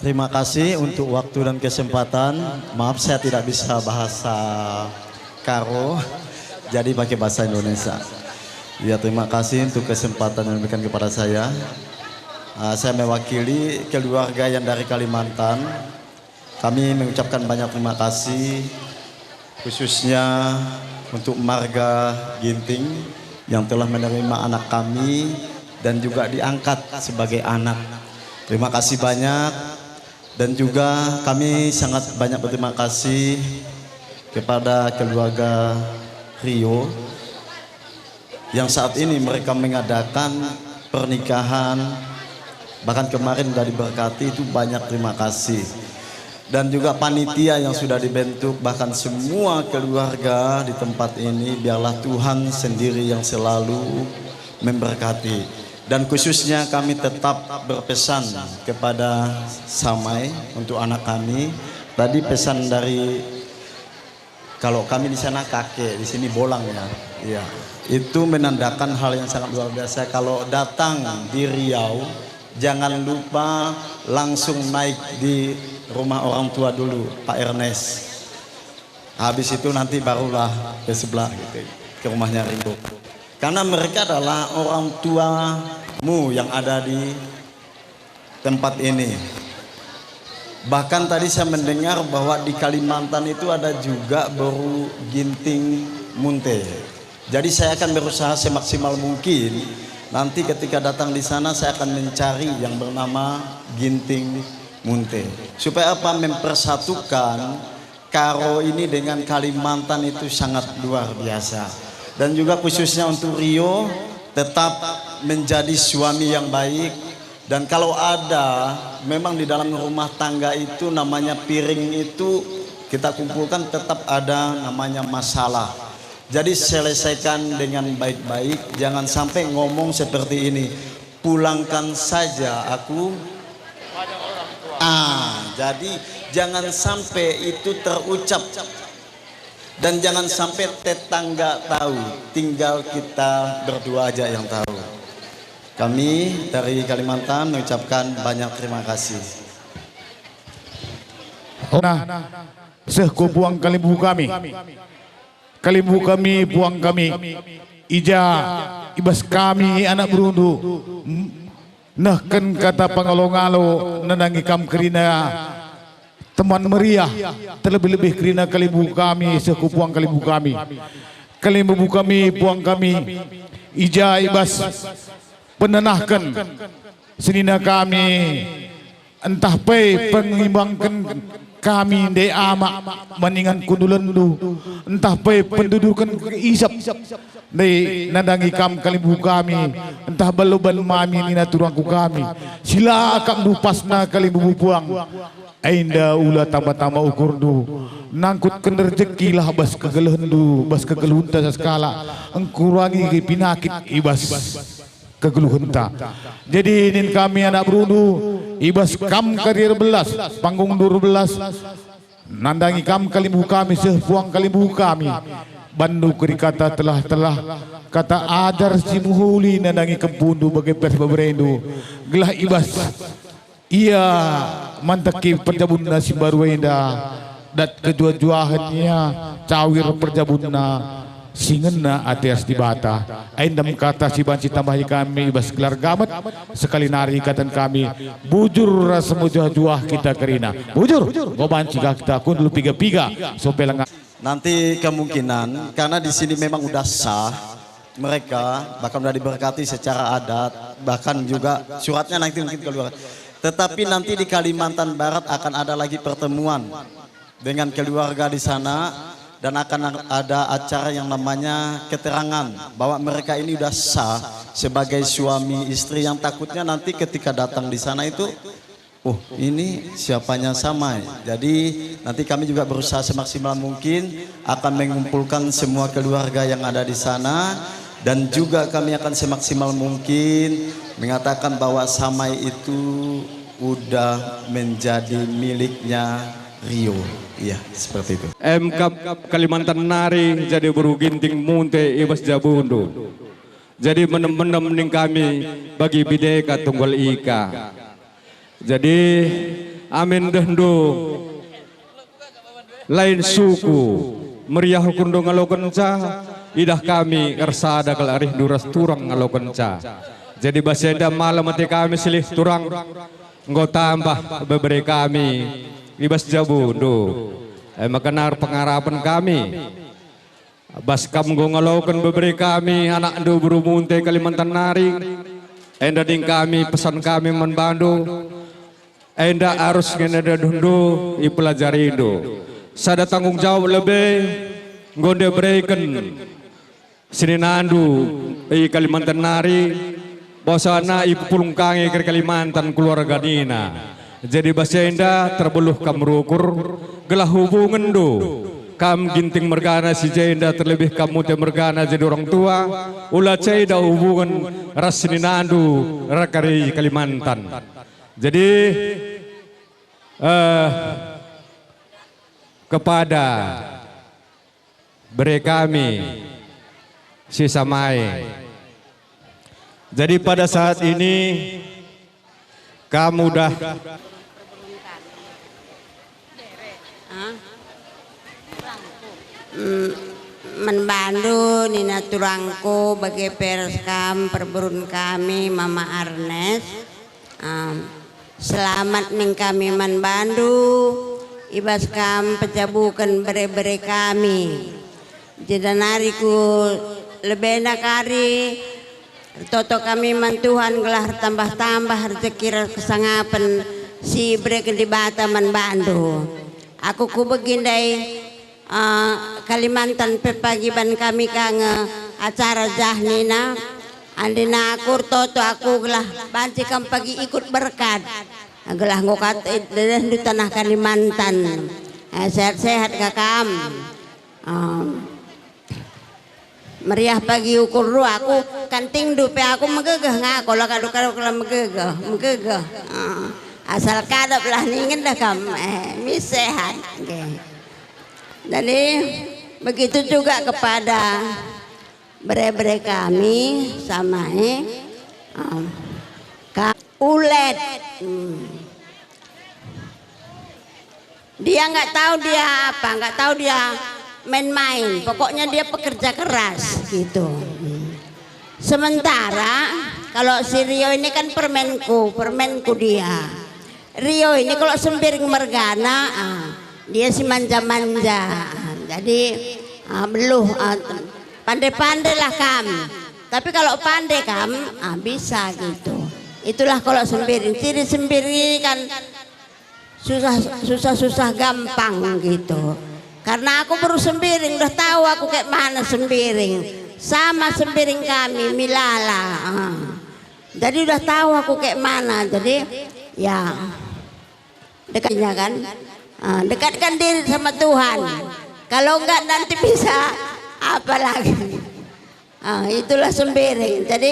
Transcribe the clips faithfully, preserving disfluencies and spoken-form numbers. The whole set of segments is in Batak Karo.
Terima kasih untuk waktu dan kesempatan. Maaf, saya tidak bisa bahasa Karo, jadi pakai bahasa Indonesia. Ya, terima kasih untuk kesempatan yang diberikan kepada saya. Ah, saya mewakili keluarga yang dari Kalimantan. Kami mengucapkan banyak terima kasih, khususnya untuk marga Ginting yang telah menerima anak kami dan juga diangkat sebagai anak. Terima kasih banyak. Dan juga kami sangat banyak berterima kasih kepada keluarga Rio yang saat ini mereka mengadakan pernikahan, bahkan kemarin sudah diberkati, itu banyak terima kasih. Dan juga panitia yang sudah dibentuk, bahkan semua keluarga di tempat ini, biarlah Tuhan sendiri yang selalu memberkati. Dan khususnya kami tetap berpesan kepada Samai untuk anak kami. Tadi pesan dari, kalau kami di sana kakek, di sini bolang ya. Iya. Itu menandakan hal yang sangat luar biasa. Kalau datang di Riau, jangan lupa langsung naik di rumah orang tua dulu, Pak Ernest. Habis itu nanti barulah ke sebelah gitu, ke rumahnya Ringo. Karena mereka adalah orang tuamu yang ada di tempat ini. Bahkan tadi saya mendengar bahwa di Kalimantan itu ada juga beru Ginting Munte. Jadi saya akan berusaha semaksimal mungkin, nanti ketika datang di sana saya akan mencari yang bernama Ginting Munte. Supaya apa? Mempersatukan Karo ini dengan Kalimantan itu sangat luar biasa. Dan juga khususnya untuk Rio, tetap menjadi suami yang baik. Dan kalau ada, memang di dalam rumah tangga itu namanya piring itu kita kumpulkan, tetap ada namanya masalah. Jadi selesaikan dengan baik-baik, jangan sampai ngomong seperti ini, "Pulangkan saja aku." Ah, jadi jangan sampai itu terucap. Dan jangan sampai tetangga tahu, tinggal kita berdua aja yang tahu. Kami dari Kalimantan mengucapkan banyak terima kasih. Nah, seh ku puang kalimbubu kami. Kalimbubu kami, puang kami. I ja, i bas kami anak berundu. Nehken kata pengalo-ngalo nandangi kam kerina teman meriah, terlebih-lebih kerina kalimbubu kami seh ku puang kalimbubu kami. Kalimbubu kami, puang kami, i ja i bas penenahken senina kami, ntah pe pengimbangken kami ndai amak man ingan kundulenndu, ntah pe penduduken isap ndai nandangi kam kalimbubu kami, ntah baloban mami nina turangku kami, si la akapndu pasna kalimbubu puang. Enda ula tamba-tamba ukurndu, nangkutken rejekilah bas kegelehenndu, bas kegeluhenta sekalak, engkurangi pinakit i bas kegeluhenta. Jadi nin kami anak berundu, i bas kam kari erbelas, panggungndu erbelas, nandangi kam kalimbubu kami seh puang kalimbubu kami, bandu keri kata telah-telah, kata ajar si mehuli nandangi kempundu bage pe beberendu, gelah i bas ia manteki perjabunna si mbaru enda, dat kejuah-juahen ia cawir perjabunna si ngena ate ras Dibata. Endam kata si banci tambahi kami i bas gelar gamet, sekali nari kataken kami, bujur ras mejuah-juah kita kerina. Bujur, enggo banci ka kita kundul piga-piga, sope lenga. Nanti kemungkinan, karena di sini memang udah sah, mereka bahkan udah diberkati secara adat, bahkan juga suratnya nanti mungkin keluar. Tetapi nanti di Kalimantan Barat akan ada lagi pertemuan dengan keluarga di sana dan akan ada acara yang namanya keterangan bahwa mereka ini udah sah sebagai suami istri yang takutnya nanti ketika datang di sana itu, "Oh, ini siapanya Samai?" Jadi nanti kami juga berusaha semaksimal mungkin akan mengumpulkan semua keluarga yang ada di sana dan juga kami akan semaksimal mungkin mengatakan bahwa Samai itu udah menjadi miliknya Rio. Iya, seperti itu. Emkap Kalimantan nari jadi beru Ginting Munte i bas jabundu. Jadi menem-menem ning kami bagi bideka tunggal ika. Jadi Amin dehndu lain suku, meriah ukurndu ngalokenca, idah kami ersada kal arihndu ras turang ngalokenca. Jadi bas enda malem ate kami silih turang, enggo tambah bebere kami i bas jabundu. E maka nari pengarapen kami. Bas kam enggo ngaloken bebere kami, anakndu beru munte Kalimantan nari, enda ning kami pesan kami man bandu, enda arus ngendehndu ipelajarindu. Sada tanggung jawab lebe enggo ndebereken seninandu i Kalimantan nari, bahwasana ipepulung ka nge kari Kalimantan keluarga nina. Jadi bas enda terbeluh kam rukur, gelah hubungenndu. Kam Ginting mergana si jenda, terlebih kam munte mergana jadi orang tua, ula ceda hubungen ras seninandu raka ri Kalimantan. Jadi, eh, kepada bere kami si Samae. Jadi pada saat ini kamu dah Mm, man bandu nina turangku bage pe ras kam perberun kami Mama Arnes. Am, selamat ning kami man bandu, i bas kam pejabuken bere-bere kami. Jenda nari ku lebena kari, ertoto kami man Tuhan gelah ertambah-tambah rejeki ras kesangapen si ibereken Dibata man bandu. Aku kubegi ndai, eh, Kalimantan pe pagi ban kami ka nge acara jah nina. Andina aku ertoto aku gelah banci kam pagi ikut berkat. Gelah enggo kat, eh, dedehndu tanah Kalimantan. Eh, sehat-sehat ka kam. Em, meriah pagi ukurndu, aku kantingndu pe aku megegeh ngako, la kaduk-kaduk la megegeh, megegeh. Ah, asal kadap lah ningen dah kam, eh, mis sehat. Oke. Jadi, begitu juga kepada bere-bere kami, Samae, eh, ah, ka ulet. Hmm. Dia nggak tahu dia apa, nggak tahu dia main-main. Pokoknya dia pekerja keras gitu. Sementara kalau si Rio ini kan permenku, permenku dia. Rio ini kalau sembiring mergana, ah, dia si manja-manja. Ah, jadi, ah, beluh, ah, pandai-pandailah kam. Tapi kalau pandai kam, ah, bisa gitu. Itulah kalau sembiring. Ciri sembiring kan susah, susah-susah gampang gitu. Karena aku beru sembiring, udah tahu aku kayak mana sembiring. Sama sembiring kami, Milala. Ah. Jadi udah tahu aku kayak mana. Jadi, ya, dekatnya kan. Ah, dekatkan diri sama Tuhan. Kalau enggak nanti bisa apa lagi? Ah, itulah sembiring. Jadi,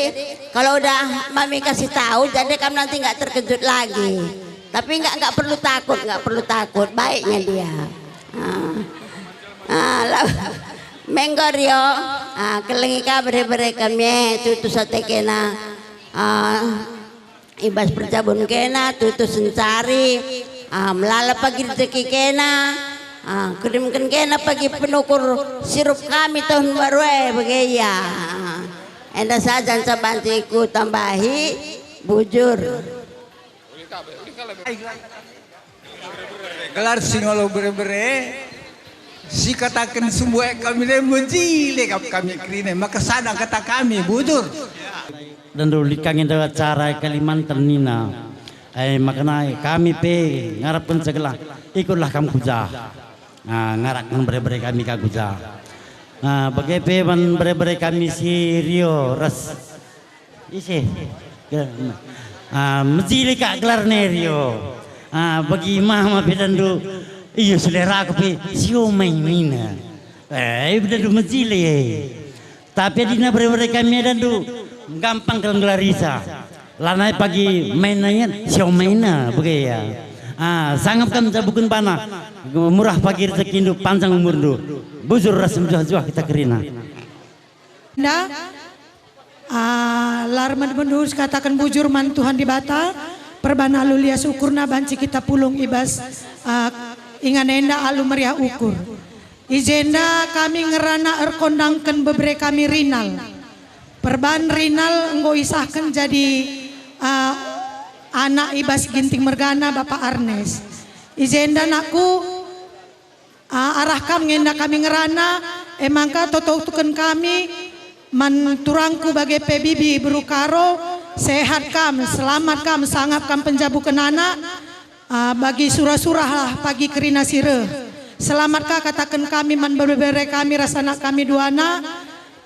kalau udah mami kasih tahu, jadi kamu nanti nggak terkejut lagi. Tapi nggak, nggak perlu takut, nggak perlu takut. Baiknya dia. Ah. Ah, la-, menggo Rio, ah, kelengi ka bere-bere kami, eh, tutus ate kena. Ah, i bas perjabun kena, tutus encari, ah, melala pagi rejeki kena, ah, kirimken kena pagi penukur sirup kami tahun baru e bage ia. Ah, enda saja nca banci ku tambahi, bujur. Gelar si ngalo bere-bere, si kataken sumbuek kami le mejile kap kami kerina, maka sada kata kami, bujur. Dendu likang enda acara Kalimantan nina. Ai maka nai kami pe ngarapken segelah ikutlah kam kuja. Ah, ngarakken bere-bere kami ka kuja. Ah, bage pe man bere-bere kami si Rio ras Ise. Ah, mejile kak gelarna Rio. Ah, bagi mama pe dendu. Iyo selera aku pe si Omai nina. Eh, dendu mejile. Tapi adina bere-bere kami dendu gampang kal ngelarisa. Lanai pagi main nanya si Omai na bage ya. Ah, sangap kam jabuken bana. Murah pagi rezekindu, panjang umurndu. Bujur ras mejuah-juah kita kerina. Enda, ah, la ermende-mende sikataken bujur man Tuhan Dibata, Perban alu lias ukurna banci kita pulung i bas, ah, ingan enda alu meriah ukur. I jenda kami ngerana erkondangken bebere kami Rinal. Perban Rinal enggo isahken jadi, ah, anak i bas Ginting mergana Bapak Arnes. I jenda nakku, ah, arah kam nge enda kami ngerana, e maka totoken kami man turangku bage pe bibi beru Karo, sehat kam, selamat kam, sangap kam penjabuken anak, ah, bagi sura-suralah pagi kerina si reh. Selamat ka kataken kami man bebere kami ras anak kami duana,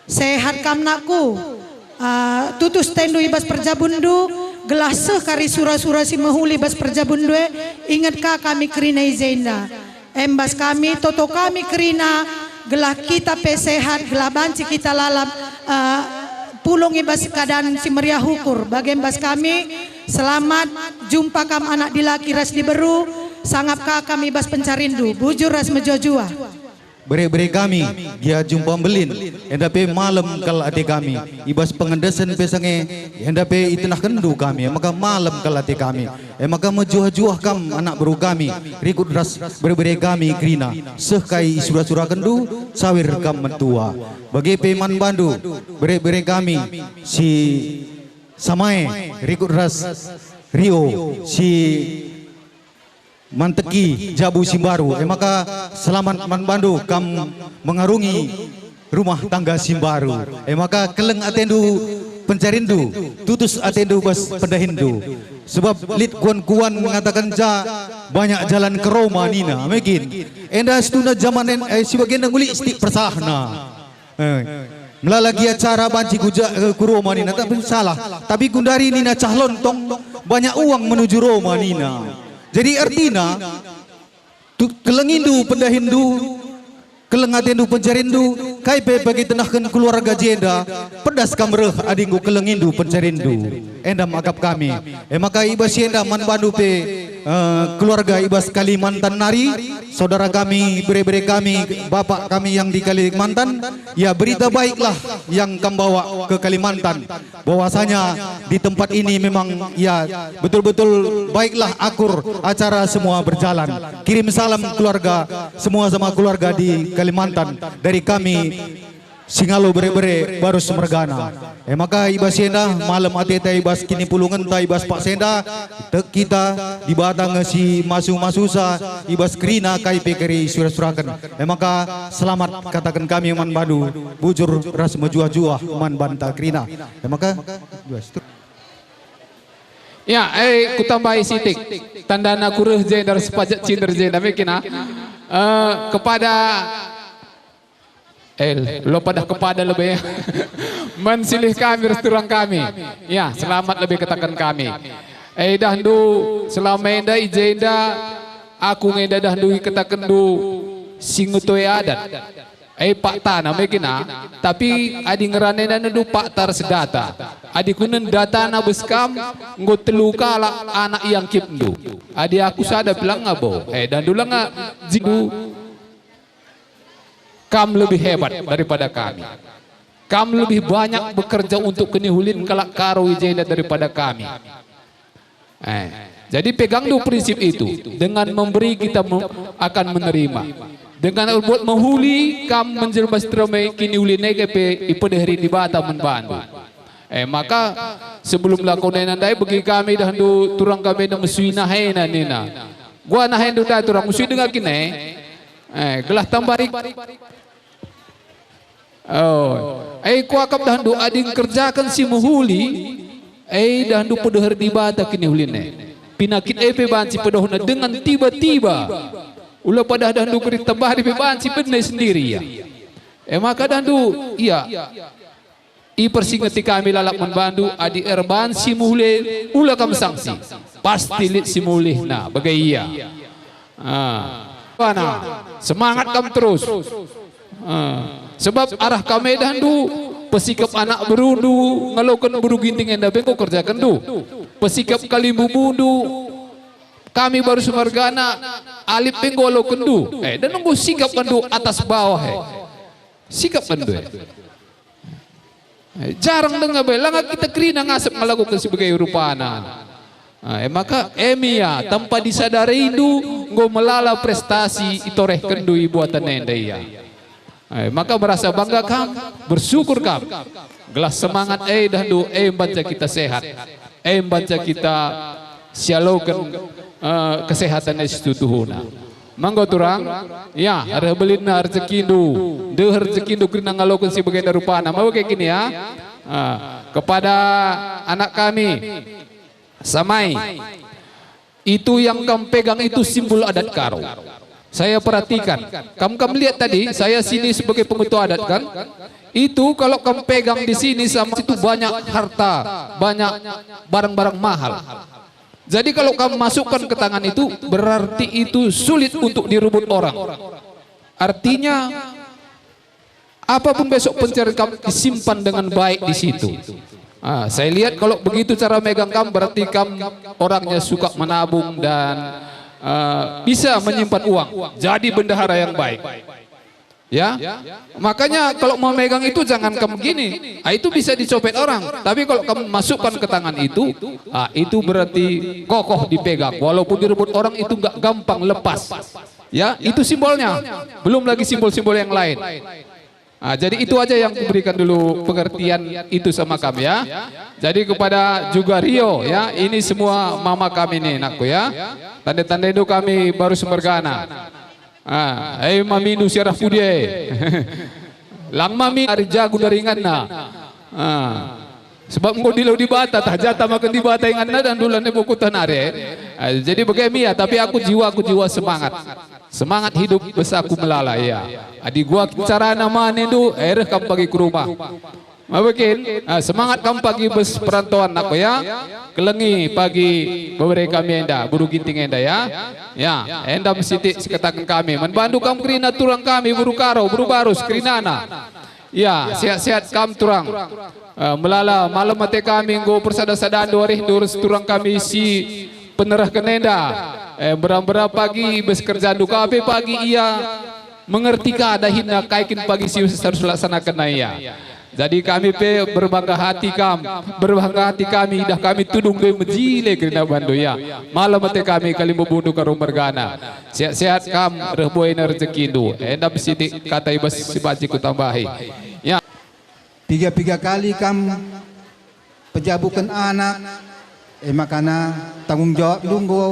sehat kam nakku. Ah, tutus atendu i bas perjabunndu, gelah seh kari sura-sura si mehuli bas perjabunndu e, inget ka kami kerina i jenda. Embas kami, toto kami kerina, gelah kita pe sehat, gelah banci kita lalap, eh, pulung i bas keadaan si meriah ukur. Bage embas kami, selamat jumpa kam anak dilaki ras diberu, sangap ka kami i bas pencarindu, bujur ras mejuah-juah. Bere-bere kami, gia jumpa mbelin, enda pe malem kal ate kami, i bas pengendesen pe sange, enda pe itenahkenndu kami, maka malem kal ate kami. E maka mejuah-juah kam anak beru kami, rikut ras bere-bere kami kerina, seh kai isura-surakenndu, sawir kam mentua. Bage pe man bandu, bere-bere kami, si Samae, rikut ras Rio, si Manteki, jabu si mbaru. E maka selamat man bandu kam mengarungi rumah tangga si mbaru. E maka keleng atendu pencarinndu, tutus atendu bas pendahinndu. Sebab lit kuan-kuan mengatakenca banyak jalan ke Roma nina. Mekin. Enda situhuna jaman en, eh, si bagenda ngulik sitik persahna. Eh, melala gia cara banci ku ja-, eh, ku Roma nina, tapi salah. Tapi gundari nina cah lontong, banyak uang menuju Roma nina. Jadi ertina, tu-, kelengindu pendahinndu, keleng atendu pencarinndu, kai pe bagi tenahken keluarga jenda, pedas kam reh adi enggo kelengindu pencarinndu. Enda akap kami. E maka i bas si enda man bandu pe, eh, keluarga i bas Kalimantan nari, saudara kami, bere-bere kami, bapak kami yang di Kalimantan, ya, berita baiklah yang kam bawa ke Kalimantan, bahwasanya di tempat ini memang, ya, betul-betul baiklah akur acara semua berjalan. Kirim salam keluarga, semua sama keluarga di Kalimantan dari kami, Singalo bere-bere barus mergana. E maka i bas enda, malem ateta i bas kinipulungenta i bas paksa enda, tek kita, Dibata nge si masu-masusa i bas kerina kai pe keri sura-suraken. E maka selamat kataken kami man bandu, bujur ras mejuah-juah man banta kerina. E maka, Ya, eh, kutambahi sitik. Tandana kureh jenda ras pajak cinder jenda, mekin, ah. Eh, kepada Eh, lo padah kepada lebe. Man silih kami ras turang kami. Ya, selamat lebe kataken kami. Eh, dahndu selama enda i jenda, aku nge enda dahndu ikatakenndu si ngetoe adat. Eh, paktana me kena, tapi adi ngerana enda ndu pakta ras data. Adi kunen datana bas kam, enggo telu kalak anak iangkipndu. Adi aku sada pe langa bo. Eh, dahndu langa jindu. Kam lebih hebat daripada kami. Kam lebih banyak bekerja untuk keniulin kalak Karo i jenda daripada kami. Eh, jadi pegangndu prinsip itu. Dengan memberi kita me-, akan menerima. Dengan erbuat mehuli kam menjelma si terem e, kiniulin e pe ipedeheri Dibata man bandu. Eh, maka sebelum lakon enda ndai begi kami dahndu turang kami enda mesui nahena nina. Gua nahendu ndai turang mesui denga kin e. Eh, gelah tambahi. Oh. Eh, kuakap dahndu adi ngkerjaken si mehuli, eh, dahndu pedeher Dibata kiniulin e. Pinakit e pe banci pedohna dengan tiba-tiba. Ula padah dahndu keri tambahi pe banci bene sendiri ya. Eh, maka dahndu, iya. Ipersingeti kami lalap man bandu, adi erban si mehuli, ula kam sangsi. Pasti lit si mulihna, bage ia. Ah. Bana, semangat kam terus. Ah. Sebab arah kam e dahndu, pesikap anak berundu, ngaloken beru Ginting enda pe enggo kerjakenndu. Pesikap kalimbubundu, kami baru semergana, Alip pe enggo alokenndu. Eh, dan enggo sikap bandu atas bawah, eh. Sikap bandu, eh. Eh, jarang denga be, langa kita kerina ngasep ngelakuken si bage rupana. Ah, e maka, em ia, tanpa disadarindu, enggo melala prestasi itorehkenndu i buatan enda ia. Eh, maka merasa bangga kam, bersyukur kam. Gelah semangat e idahndu, e mbanca kita sehat. E mbanca kita sialoken, eh, kesehatan e situhuna. Manggo turang, ya, reh belinna rejekindu, ndeh rejekindu kerina ngaloken si bagenda rupana. Maka kini ya, ah, kepada anak kami, Samai, itu yang kam pegang itu simbol adat Karo. Saya perhatikan, kam, kam lihat tadi, saya sini sebagai pengetua adat kan? Itu kalau kam pegang di sini sama situ banyak harta, banyak barang-barang mahal. Jadi kalau kam masukkan ke tangan itu, berarti itu sulit untuk direbut orang. Artinya, apa pun besok pencarian kam disimpan dengan baik di situ. Ah, saya lihat kalau begitu cara megang kam, berarti kam orangnya suka menabung dan, eh, bisa menyimpan uang. Jadi bendahara yang baik. Ya, makanya kalau memegang itu jangan kam gini, ah, itu bisa dicopet orang. Tapi kalau kam masukkan ke tangan itu, ah, itu berarti kokoh dipegang. Walaupun direbut orang itu nggak gampang lepas. Ya, itu simbolnya. Belum lagi simbol-simbol yang lain. Ah, jadi itu aja yang kuberikan dulu pengertian itu sama kam ya. Jadi kepada juga Rio ya, ini semua mama kami nih nakku ya. Tande-tande itu kami baru semergana. Ah, eh mamindu siarah pudi eh. Lang mami ari jago dari nganna. Ah. Sebab enggo dilau Dibata tah jata maken Dibata inganna dan dulan e buku tah nari. Ah, jadi bage mia, tapi aku jiwa, aku jiwa semangat. Semangat hidup bes aku melala ya. Adi gua carana manindu, eh, reh kam pagi ke rumah. Mabekin, ah, semangat kam pagi bes perantauan aku ya. Kelengi pagi bebere kami enda, Buru Ginting enda ya. Ya, enda mesitik sikataken kami. Man bandu kam kerina turang kami, Buru Karo, Buru Barus, kerinana. Ya, sehat-sehat kam turang. Eh, melala malem ate kami enggo persada-sadandu arihndu ras turang kami si penerehken enda. Eh, mbera-mbera pagi bas kerjandu ka pe pagi ia mengerti ka dahinna kai kin pagi si harus laksanakenna ia. Jadi kami pe berbangga hati kam, berbangga hati kami idah kami tudung ndai mejile kerina bandu ia. Malem ate kami kalimbubu Karo mergana. Sehat-sehat kam, reh buena rejekindu. Enda besitik kata i bas si banci kutambahi. Ya. Piga-piga kali kam pejabuken anak, e makana tanggung jawabndu enggo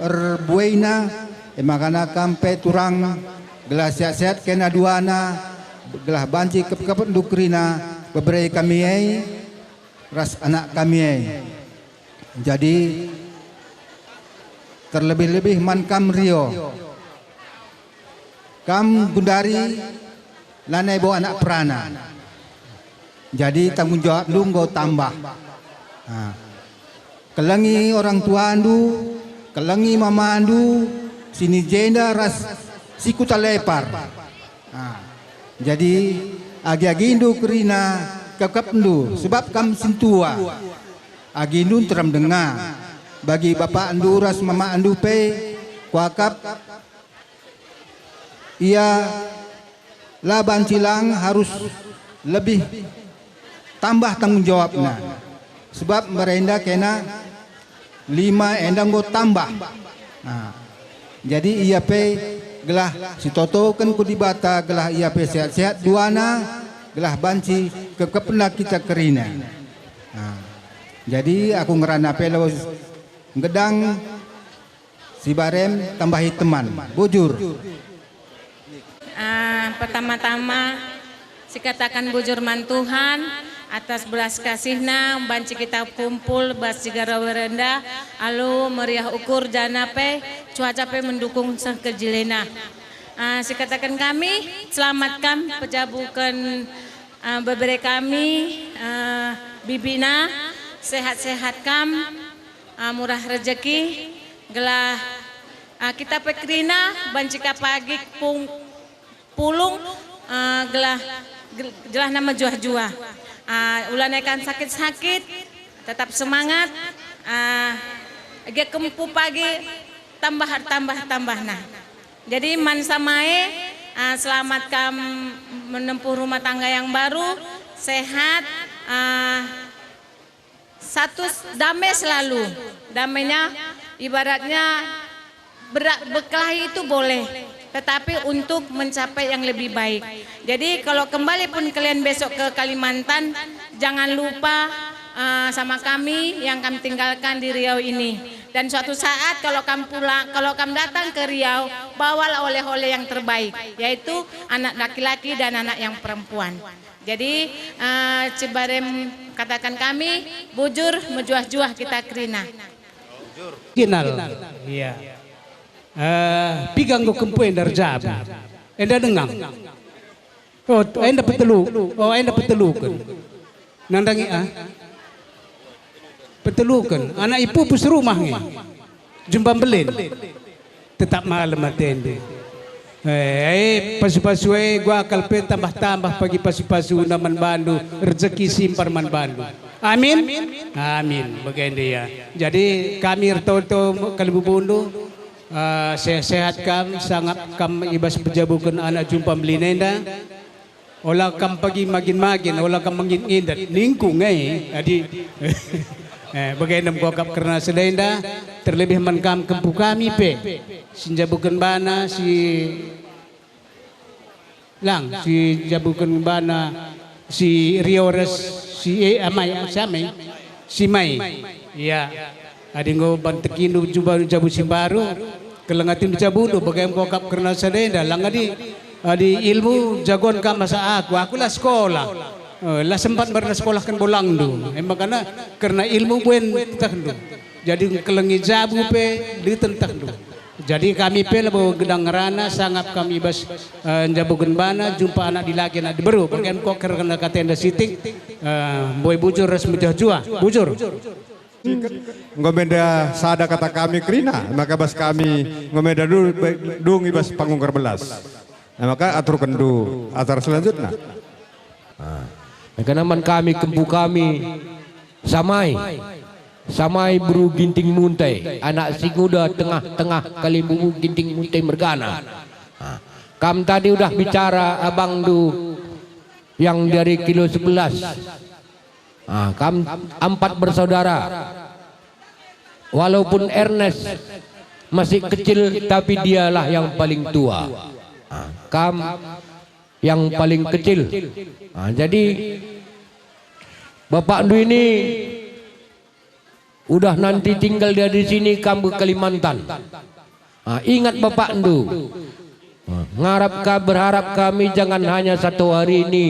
erbuena, e makana kam pe turang gelah sehat-sehat kena duana, gelah banci kep-kepndu kerina bebere kami e ras anak kami e. Jadi, terlebih-lebih man kam Rio. Kam gundari lanai bo anak perana. Jadi tanggung jawabndu enggo tambah. Nah, kelengi orang tuandu, kelengi mamandu, sini jenda ras si Kutalepar. Nah, jadi agi-agindu kerina kekepndu, sebab kam sintua. Agindu nterem denga. Bagi bapakndu ras mamakndu pe kuakap ia la banci lang harus lebih tambah tanggung jawabna. Sebab merenda kena lima enda enggo tambah. Nah, jadi ia pe gelah sitotoken ku Dibata, gelah ia pe sehat-sehat duana, gelah banci kekepna kita kerina. Nah, jadi aku ngerana pe lawes nggedang si barem tambahi teman. Bujur. Ah, pertama-tama, sikataken bujur man Tuhan atas belas kasihNa banci kita kumpul bas jigara werenda alu meriah ukur jana pe cuaca pe mendukung seh kejilena. Ah, sikataken kami, selamat kam pejabuken, ah, bebere kami, ah, bibina, sehat-sehat kam, ah, murah rejeki, gelah, ah, kita pe kerina banci ka pagi pung-, pulung, ah, gelah, gel-, gelahna mejuah-juah. Ah, ulana ikan sakit-sakit, tetap semangat, ah, age kempu pagi tambah, tambah, tambahna. Jadi man Samae, ah, selamat kam menempuh rumah tangga yang baru, sehat, ah, Satu s-, damai selalu. Damainya ibaratnya berak-, berkelahi itu boleh, tetapi untuk mencapai yang lebih baik. Jadi kalau kembali pun kalian besok ke Kalimantan, jangan lupa, eh, sama kami yang kami tinggalkan di Riau ini. Dan suatu saat kalau kamu pulang, kalau kamu datang ke Riau, bawalah oleh-oleh yang terbaik, yaitu anak laki-laki dan anak yang perempuan. Jadi, eh, cibarem katakan kami, bujur mejuah-juah kita kerina. Kinal. Iya. Eh, piga enggo kempu enda erjabu. Enda denga. Oh, enda petelu. Oh, enda peteluken. Nandangi, ah. Peteluken. Anak ipupu serumah nge. Jumpa mbelin. Tetap malem atendu. Eh, eh, pasu-pasu e, gua kal pe tambah-tambah pagi pasu-pasuna man bandu, rejeki simpar man bandu. Amin. Amin. Bagenda ya. Jadi kami ertoto kalimbubu, eh, sehat-sehat kam, sangap kam i bas pejabuken anak jumpa mbelin enda. Ola kam pagi magin-magin, ola kam mengin-ngindet, ningku nge. Adi, eh, bagenda me kuakap kerna si enda, terlebih man kam kempu kami pe. Si njabuken bana, si lang, si njabuken bana, si Riores, si, eh, Amai, si Amai, si Mai. Iya. Adi enggo bantekindu jumpa jabu si mbaru, keleng atindu jabundu, bage me kuakap kerna si enda, lang adi, adi ilmu jagon kam asa aku, aku la sekolah. Eh, la sempat mbarenda sekolahken bolangndu, e makana kerna ilmu buen tehndu. Jadi kelengi jabu pe lit tehndu. Jadi kami pe labo gedang ngerana, sangap kami i bas, eh, njabuken bana, jumpa anak dilaki, anak diberu, bage me kuakap kerna kata enda sitik, eh, mbue bujur ras mejuah-juah. Bujur. Enggo menda sada kata kami kerina, maka bas kami enggo menda du-, dung i bas panggung erbelas. E maka aturkenndu acara selanjutna. Ah. Maka man kami kempu kami, Samai. Samai beru Ginting Munte, anak si nguda tengah-tengah kalimbubu Ginting Munte mergana. Ah. Kam tadi udah bicara abangndu yang dari kilo sebelas. Ah, kam empat bersaudara. Walaupun Ernest masih kecil, tapi dialah yang paling tua. Ah, kam yang paling kecil. Ah, jadi bapakndu ini udah nanti tinggal dia di sini, kam ke Kalimantan. Ah, ingat bapakndu. Ah, ngarap ka, berharap kami jangan hanya satu hari ini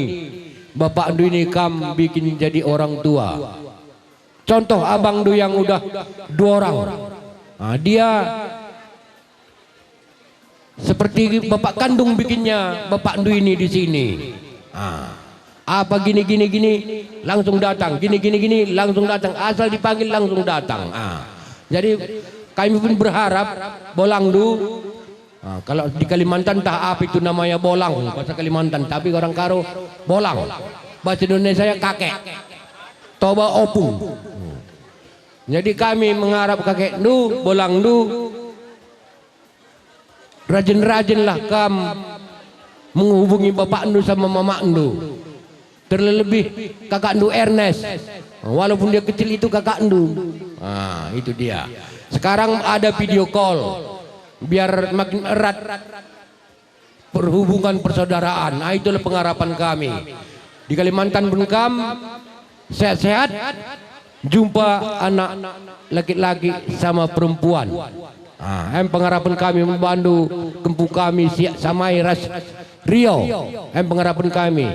bapakndu ini kam bikin jadi orang tua. Contoh abangndu yang udah dua orang. Ah, dia seperti bapak kandung bikinnya bapakndu ini di sini. Ah. Apa gini, gini, gini, langsung datang. Gini, gini, gini, langsung datang. Asal dipanggil, langsung datang. Ah. Jadi, kami pun berharap, bolangndu, ah, kalau di Kalimantan, tah apa itu namanya bolang, bahasa Kalimantan. Tapi orang Karo, bolang. Bahasa Indonesia ya kakek. Toba opung. Jadi kami mengharap kakekndu, bolangndu, rajin-rajinlah kam menghubungi bapakndu sama mamakndu. Terlebih kakakndu Ernest. Walaupun dia kecil, itu kakakndu. Ah, itu dia. Sekarang ada video call. Biar makin erat perhubungan persaudaraan. Ah, itulah pengharapan kami. Di Kalimantan pun kam sehat-sehat, jumpa anak laki-laki sama perempuan. Ah, em pengharapan kami man bandu, kempu kami si Samai ras Rio. Em pengharapan kami.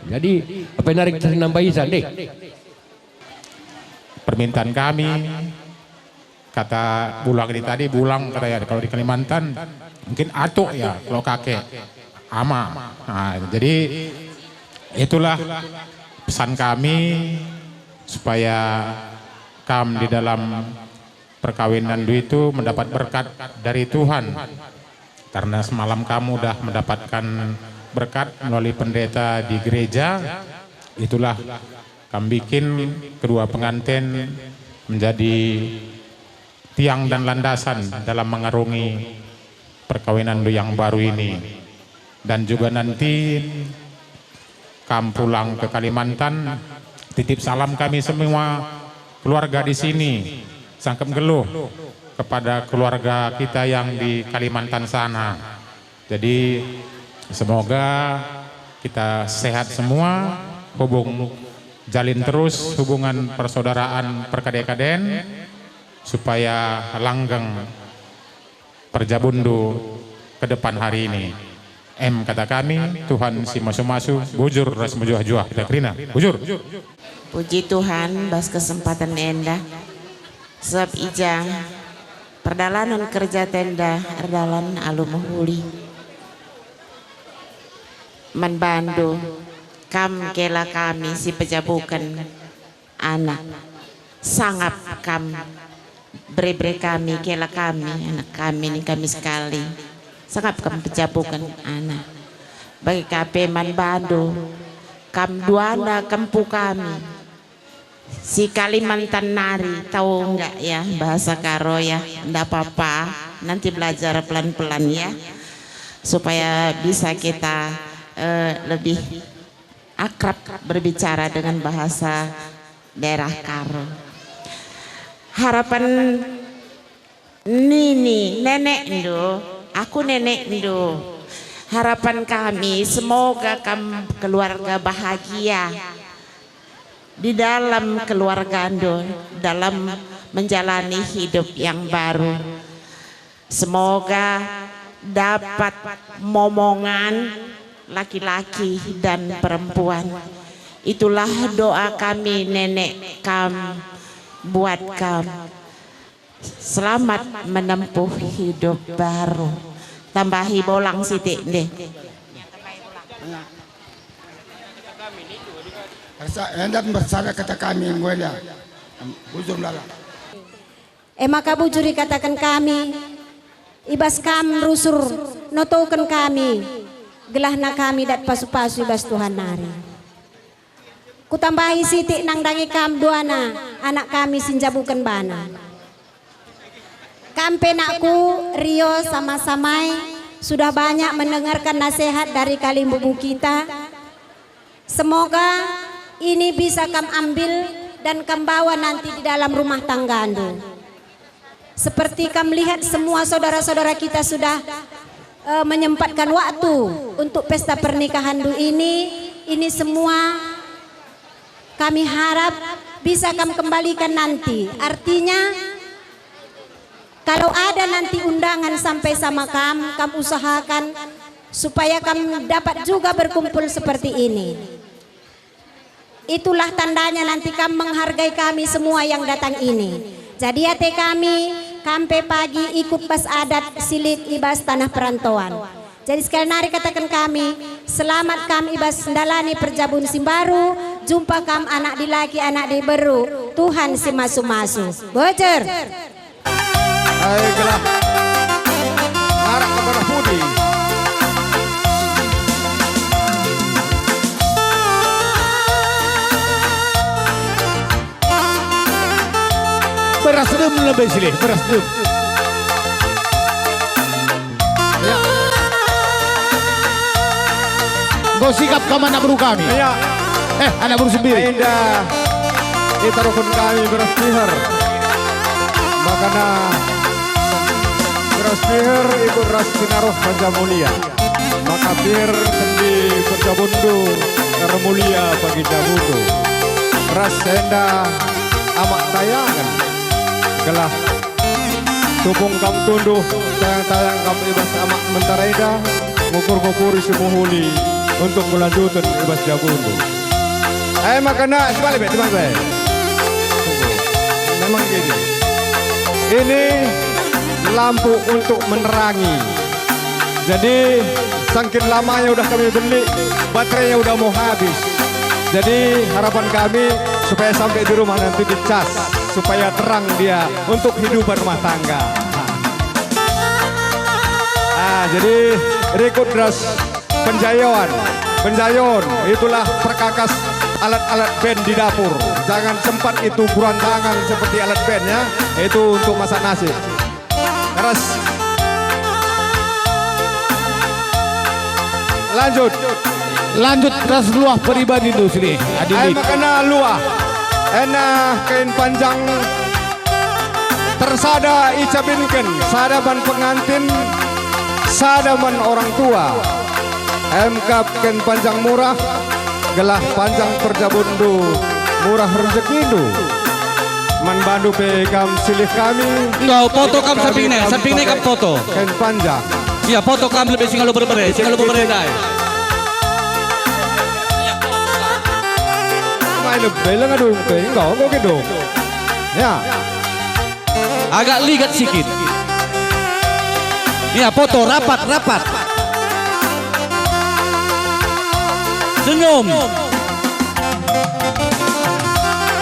Jadi, apa yang narik kita nambah isan deh? Permintaan kami, kata bulang di tadi, bulang kata ya, kalau di Kalimantan mungkin atuk ya, kalau kakek, ama. Nah, jadi itulah pesan kami supaya kam di dalam perkawinanndu itu mendapat berkat dari Tuhan. Karena semalam kamu udah mendapatkan berkat melalui pendeta di gereja, itulah kam bikin kedua pengantin menjadi tiang dan landasan dalam mengarungi perkawinanndu yang baru ini. Dan juga nanti kam pulang ke Kalimantan, titip salam kami semua keluarga di sini, sangkep nggeluh kepada keluarga kita yang di Kalimantan sana. Jadi, semoga kita sehat semua, hubung, jalin terus hubungan persaudaraan perkade-kaden, supaya langgeng perjabunndu ke depan hari ini. Em kata kami, Tuhan si masu-masu, bujur ras mejuah-juah kita kerina. Bujur. Puji Tuhan, bas kesempaten enda. Sebab i ja perdalanen kerja enda erdalan alu mehuli. Man bandu, kam kela kami si pejabuken anak. Sangap kam bere-bere kami, kela kami, anak kami ning kami sekali. Sangap kam pejabuken anak. Bage ka pe man bandu, kam duana kempu kami. Si Kalimantan nari, tau enggak ya bahasa Karo ya? Ndak apa-apa, nanti belajar pelan-pelan ya, supaya bisa kita, eh, lebih akrab berbicara dengan bahasa daerah Karo. Harapan nini nenekndu, aku nenekndu. Harapan kami, semoga kam keluarga bahagia di dalam keluargandu, dalam menjalani hidup yang baru. Semoga dapat momongan laki-laki dan perempuan. Itulah doa kami, nenek, kam, buat kam. Selamat menempuh hidup baru. Tambahi bolang sitik ndeh. Enda mersada kata kami, enggo enda. Bujur melala. E maka bujur ikataken kami, i bas kam rusur notoken kami, gelahna kami dat pasu-pasu i bas Tuhan nari. Kutambahi sitik, nandangi kam duana anak kami si njabuken bana. Kam pe nakku, Rio sama-samai sudah banyak mendengarkan nasihat dari kalimbubu kita. Semoga ini bisa kam ambil dan kam bawa nanti di dalam rumah tanggandu. Seperti kam lihat, semua saudara-saudara kita sudah, eh, menyempatkan waktu untuk pesta pernikahandu ini. Ini semua kami harap bisa kam kembalikan nanti. Artinya, kalau ada nanti undangan sampai sama kam, kam usahakan supaya kam dapat juga berkumpul seperti ini. Itulah tandanya nanti kam menghargai kami semua yang datang ini. Jadi ate kami, kam pe pagi ikut bas adat si lit i bas tanah perantauan. Jadi sekali nari kataken kami, selamat kam i bas ndalani perjabun si mbaru, jumpa kam anak dilaki, anak diberu, Tuhan si masu-masu. Bujur. Ai gelah. Ngarak kepada pudi. Beras dem lebih silih, beras dem. Ya. Enggo sikap kam anak beru kami. Ya. Eh, anak beru sendiri. Enda itaruhken kami beras piher. Makana beras piher ikut ras sinaruh panca mulia. Maka piher sendi perjabunndu ermulia bagi jabundu. Ras enda amak tayangen gelah tupung kam tunduh, tayang-tayang kam i bas amak mentara enda, ngukur-ngukuri si mehuli untuk kelanjuten i bas jabundu. Eh, maka nak, sebalik be, sebalik be. Memang gini. Ini lampu untuk menerangi. Jadi, sangkin lamanya udah kami beli, baterainya udah mau habis. Jadi, harapan kami supaya sampai di rumah nanti dicas, supaya terang dia untuk kehidupan rumah tangga. Ah, jadi, rikut ras penjayoan. Penjayoan, itulah perkakas alat-alat band di dapur. Jangan sempat itu berantakan seperti alat band, ya. Itu untuk masak nasi. Ras. Lanjut. Lanjut ras luah peribadi tu sini. Adili. Ai makana luah. Ena kain panjang tersada icabinken, sada man pengantin, sada man orang tua. Emkap kain panjang murah, gelah panjang perjabunndu, murah rejekindu. Man bandu pe kam silih kami. Enggau, poto kam samping ne, samping ne kam poto. Kain panjang. Ia, poto kam lebe si ngalo berbere, si ngalo berbere ndai. Mai lebe langa dung pe, enggau, enggo ke dung. Ya. Agak ligat sikit. Ia, poto rapat, rapat. Senyum.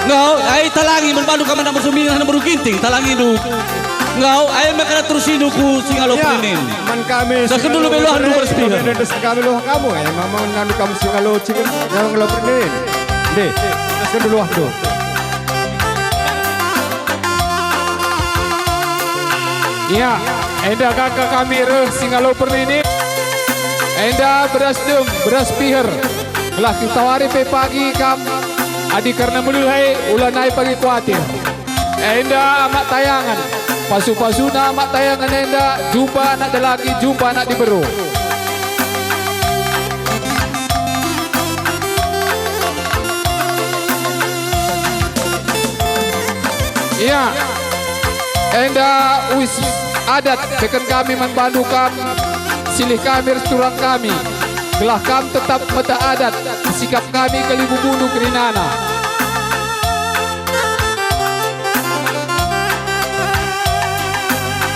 Enggau, ai talangi man bandu kam anak bersumbi, anak beru Ginting, talangindu. Enggau, ai maka terusindu ku si ngalo perinin. Man kami si ngalo perinin. Dah dulu beluahndu bersih. Kami luah kamu, eh, memang nanu kamu si ngalo cikin, ngalo perinin. Deh, dah dulu luahndu. Ia, enda kaka kami reh si ngalo perinin. Enda beras dem, beras piher. Gelah kita wari pe pagi kam, adi kerna melihai, ulanai pagi kuatir. Enda amak tayangen, pasu-pasuna amak tayangen enda, jumpa anak dilaki, jumpa anak diberu. Ia, enda uis adat peken kami man bandu kam, silih kami ras turang kami, gelah kam tetap meteh adat, sikap kami kalimbubundu kerinana.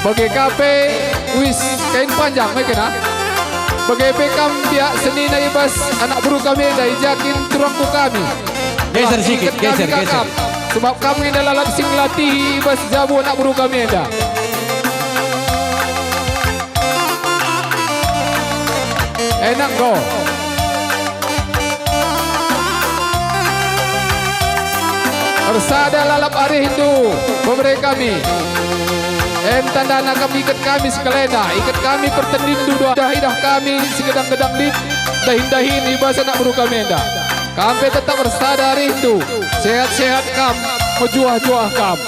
Bage ka pe uis kain panjang, me kena. Bage pe kam biak senina i bas anak beru kami enda, i ja kin turangku kami. Geser sikit, geser, geser. Sebab kam enda lalap si ngelatihi i bas jabu anak beru kami enda. Enak go. Ersada lalap arihndu, bebere kami. En tandana kam iket kami sekalenda, iket kami pertendinndu, idah-idah kami si gedang-gedang lit, dahin-dahin i bas anak beru kami enda. Kam pe tetap ersada arihndu, sehat-sehat kam, mejuah-juah kam.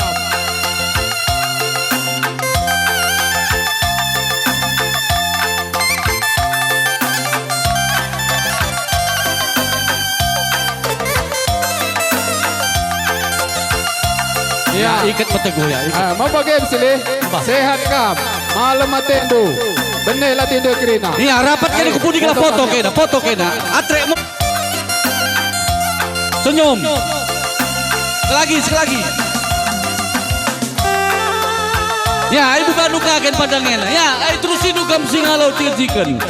Ya. Ya, iket peteguh ya, iket. Ah, mau bage silih? Bah. Sehat kam, malem atendu, bene latindu kerina. Iya, rapat kena ku pudi kena foto kena, foto kena. Atrek mu- Senyum. Sekali lagi, sekali lagi. Ya, ai buka nuka ken pandangen. Ya, ai terusindu kam si ngalo ciken-ciken.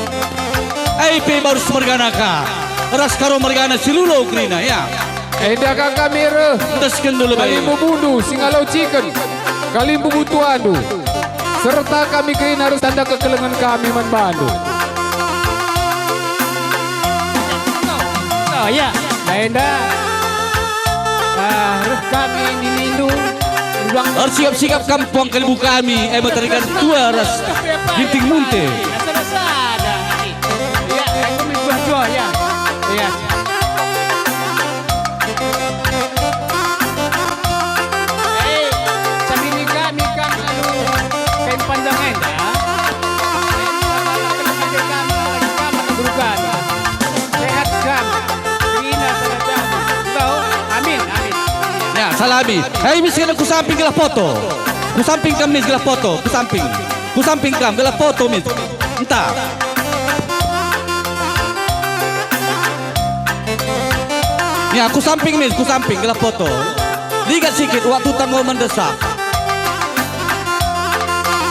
Ai pe baru semergana ka. Ras karo mergana si rulo kerina, ya. Enda ka kami reh. Endesken dulu, Bayu. Kalimbubundu si ngalo ciken. Kalimbubu tuandu. Serta kami kerina ras tanda kekelengen kami man bandu. Oh, ya. Nah, enda. Ah, reh kami ninindu. Ulang. Ersikap-sikap kam puang kalimbubu kami, eh, meterikan tua ras Ginting Munte. Sada-sada. Ya, kami buah-buah, ya. Ya. Eh, sabini kami kan anu kain panjang enda. Sehat kam, kerina salah jahat. Amin, amin. Ya, salami. Hei, miskin ku samping gelah foto. Ku samping kam mis gelah foto, ku samping. Ku samping kam gelah foto mis. Enta. Ya, ku samping mis, ku samping gelah foto. Ligat sikit, waktu tanggo mendesak.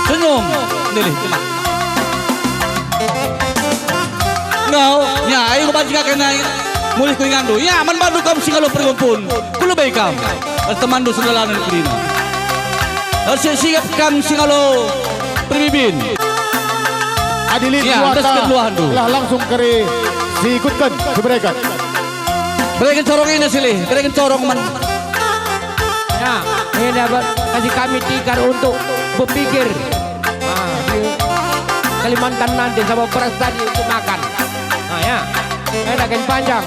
Senyum. Nilih. Ngau, ya, ayo banci ka kena mulih ku ingandu. Ya, man bandu kam si ngalo pergumpun. Ku lebe kam. Ras temanndu sedalanen kerina. Ersikap kam si ngalo peribibin. Adi lit. Ya, endesken luahndu. Lah langsung kari si ikutken, si bereken. Bereken corong ina silih, bereken corong man. Ya, enda ba-, kasih kami tikar untuk berpikir. Ah, di Kalimantan nanti sama beras tadi untuk makan. Ah, ya. Enda kain panjang.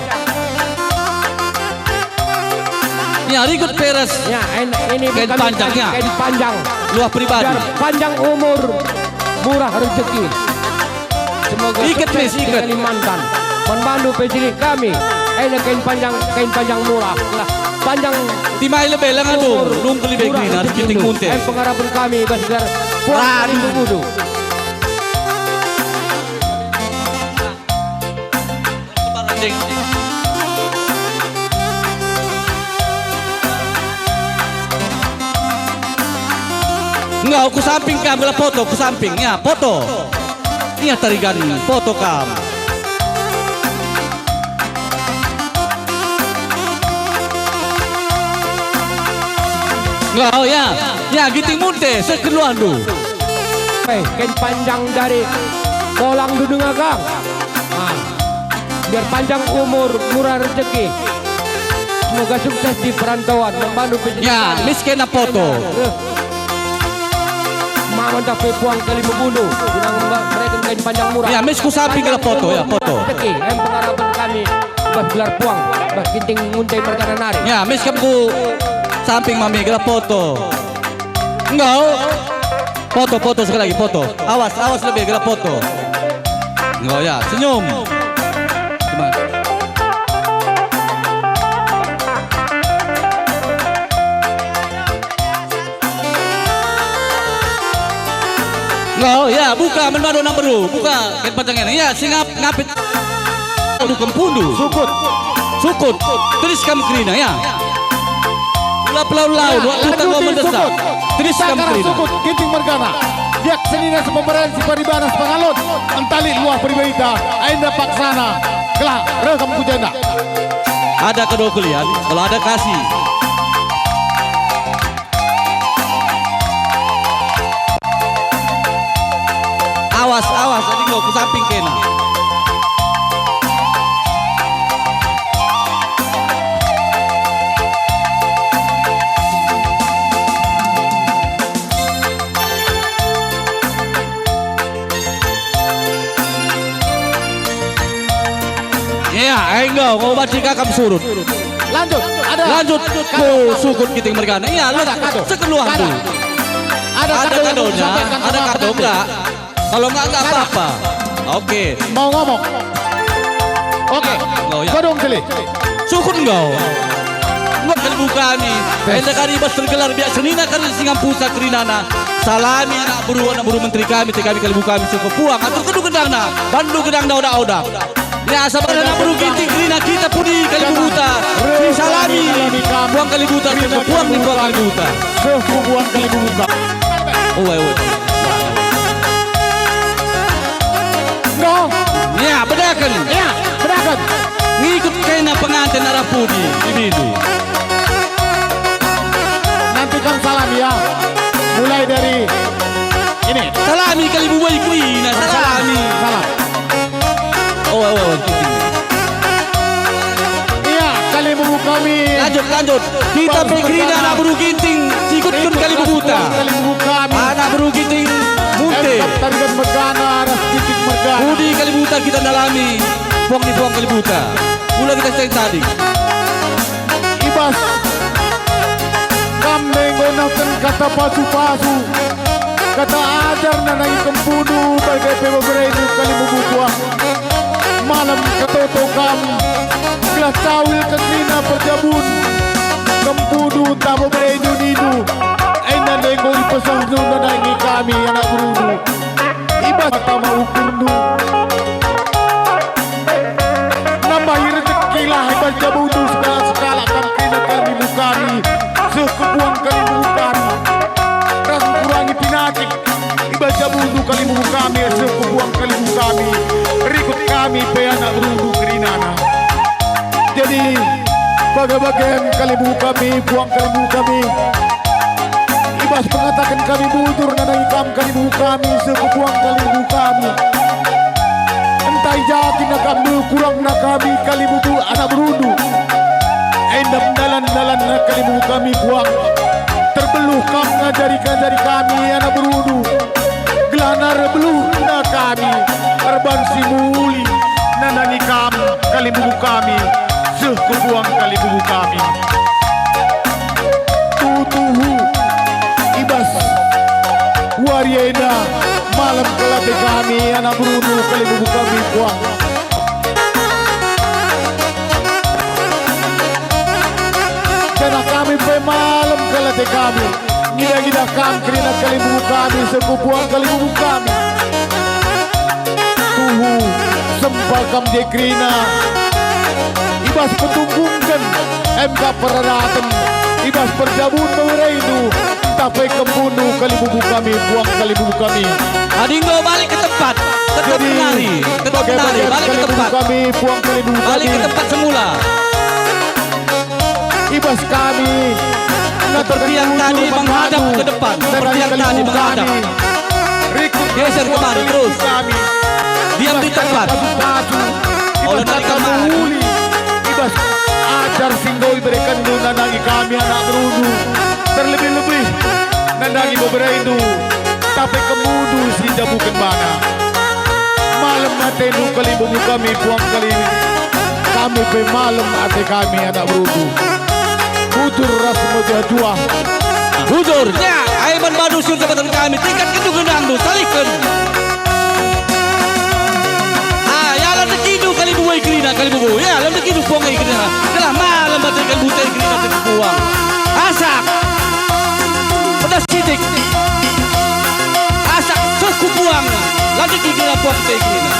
Ya, rikut peres. Ya, en-, ini kain bukan panjang, kain, ya. Kain panjang. Luah pribadi. Biar panjang umur, murah rezeki. Semoga iket, sukses Miss, di iket. Kalimantan. Man bandu pe jili kami. Enda kain panjang, kain panjang murah. Lah, panjang. Timai lebe lenga dong, umur, nungkeli be murah kerina, rezeki Ginting nu. Munte. Em pengarapen kami, bas gelar Puang Radu. Kali Bebudu. Enggak, ku samping kam, gelah foto, ku samping, ya, foto. Ia tarigan, foto kam. Enggak, oh, ya. Ya, Ginting Munte, seh keluarndu. Eh, kain panjang dari kolang dudung agang. Ah, biar panjang umur, murah rezeki. Semoga sukses di perantauan, membantu pendidikan. Ya, Miss kena foto. Eh. Mama dah pe Puang Kali Bebudu, guna mereken kain panjang murah. Ya, Miss ku sapi gelah foto, ya, foto. Rezeki, em pengarapen kami, bas gelar Puang, bas Ginting Munte mergana nari. Ya, Miss kam ku samping mami gelah foto. Enggak. Foto, foto sekali lagi, foto. Awas, awas lebe, gelah foto. Enggak, ya, senyum. Cuma. Enggak, ya, buka, man bandu anak beru. Buka, kain panjang ena. Ya, singap, ngapit. Aduh, kempundu. Sukut. Sukut. Teris kam kerina, ya. Ula pelau-lau, ya, waktu lanjuti tanggal mendesak. Sukut. Teris kam kerina. Sukut, Ginting mergana. Biak senina sepemeren, siparibana sepangalon. Entali luah peribaita, enda paksana. Gelah, reh kam ku jenda. Ada kedua kelian, kalau ada kasih. Awas, awas, adi enggo ku samping kena. Ya, enggo, enggo banci kakam surut. Lanjut, ada. Lanjut, ku sukut Ginting mergana. Iya, lu sekeluar tu. Ada kado yang mau disampaikan sama Pak Dede. Ada kado, enggak? Kalau enggak, enggak apa-apa. Oke. Mau ngomong? Oke. Oh, ya. Kodong Sili. Sukut enggo. Enggo kalibu kami. Enda kari bas tergelar biak senina kari singampusa kerinana. Salami anak beru, anak beru menteri kami, te kami kalibu kami seh ku Puang. Atur kedu gendangna, bandu gendangna odak-odak. Ya, sabar anak beru Ginting kerina kita pudi kalibu buta. Disalami Puang kalibu buta, seh ku Puang ni Puang kalibu buta. Seh ku Puang kalibu buta. Oh, ayo. Enggo. Ya, bedaken. Ya, bedaken. Ngikut kena pengantin arah pudi, ibindu. Nanti kan salam ya. Mulai dari ini. Salami kalibu buta kerina, salami. Salam. Oh, oh, oh, oh. Iya, kalibu kami. Lanjut, lanjut. Kita pe kerina anak beru Ginting, sikutkun kalibu buta. Kalibu kami. Anak beru Ginting, Munte. Em, tarigan mergana, ras Ginting mergana. Pudi kalibu buta kita ndalami, Puang ni Puang kalibu buta. Mula kita seng tadi. Ibas. Kam me enggo nehken kata pasu-pasu, kata ajar nandangi kempundu bage pe beberendu kalibu buta. Malem ketoto kam, gelah cawil kerina perjabun kempundu ntah beberendu nindu. Enda ndai enggo ipesahndu nandangi kami anak berundu. Ibas mata ma ukurndu. Nambahi rejekilah ibas jabundu sekalak-sekalak kam kerina kalibu kami, seh ku Puang kalibu kami. Ras ngurangi pinakit ibas jabundu kalibu kami, seh ku Puang kalibu kami. Rikut kami pe anak berundu kerinana. Jadi, bage-bagen kalibu kami, Puang kalibu kami. Ibas pengataken kami bujur nandangi kam kalibu kami, seh ku Puang kalibu kami. Ntah i ja kin kam kurangna kami kalibu bu-, anak berundu. Enda ndalan-ndalanna kalibu kami, Puang. Terbeluh kam ngajari-ngajari kami anak berundu. Gelahna erbeluhna kami erban si muli nandangi kam kalibu kami, seh ku Puang kalibu kami. Kami anak berundu kalimbubu kami puang. Janah kami pe malem kal ate kami. Ngidah-ngidah kam kerina kalimbubu kami, seh ku puang kalimbubu kami. Tuhu, sempal kam je kerina. I bas petunggungken, em kap peradaten, i bas perjabun beberendu, ntah pe kembundu kalimbubu kami, puang kalimbubu kami. Adi enggo balik ke tempat, tetap jadi, menari, tetap menari, balik ke tempat. Kami, puang kalimbubu kami. Balik ke tempat semula. I bas kami, seperti yang tadi menghadap ke depan, seperti yang tadi menghadap. Geser kemari, terus. Diam di tempat. Oleh nanti kemari. I bas ajar si enggo iberekenndu nandangi kami anak berundu, terlebih-lebih nandangi beberendu, tapi kembundu si jabuken bana. Malem atendu kalimbubu kami, puang kali. Kami pe malem ate kami anak berundu. Bujur ras mejah juah. Bujur, ya, ai man bandu si jabatan kami, tingkatken gendangdu, salihken. Ah, ya, landekindu kalimbubu kerina, kalimbubu, ya, landekindu puang kerina. Gelah malem ate kalimbubu kerina, ate puang. Asak. Pedas sitik. Asak seh ku puang. Lanjut gigi lapor te gini.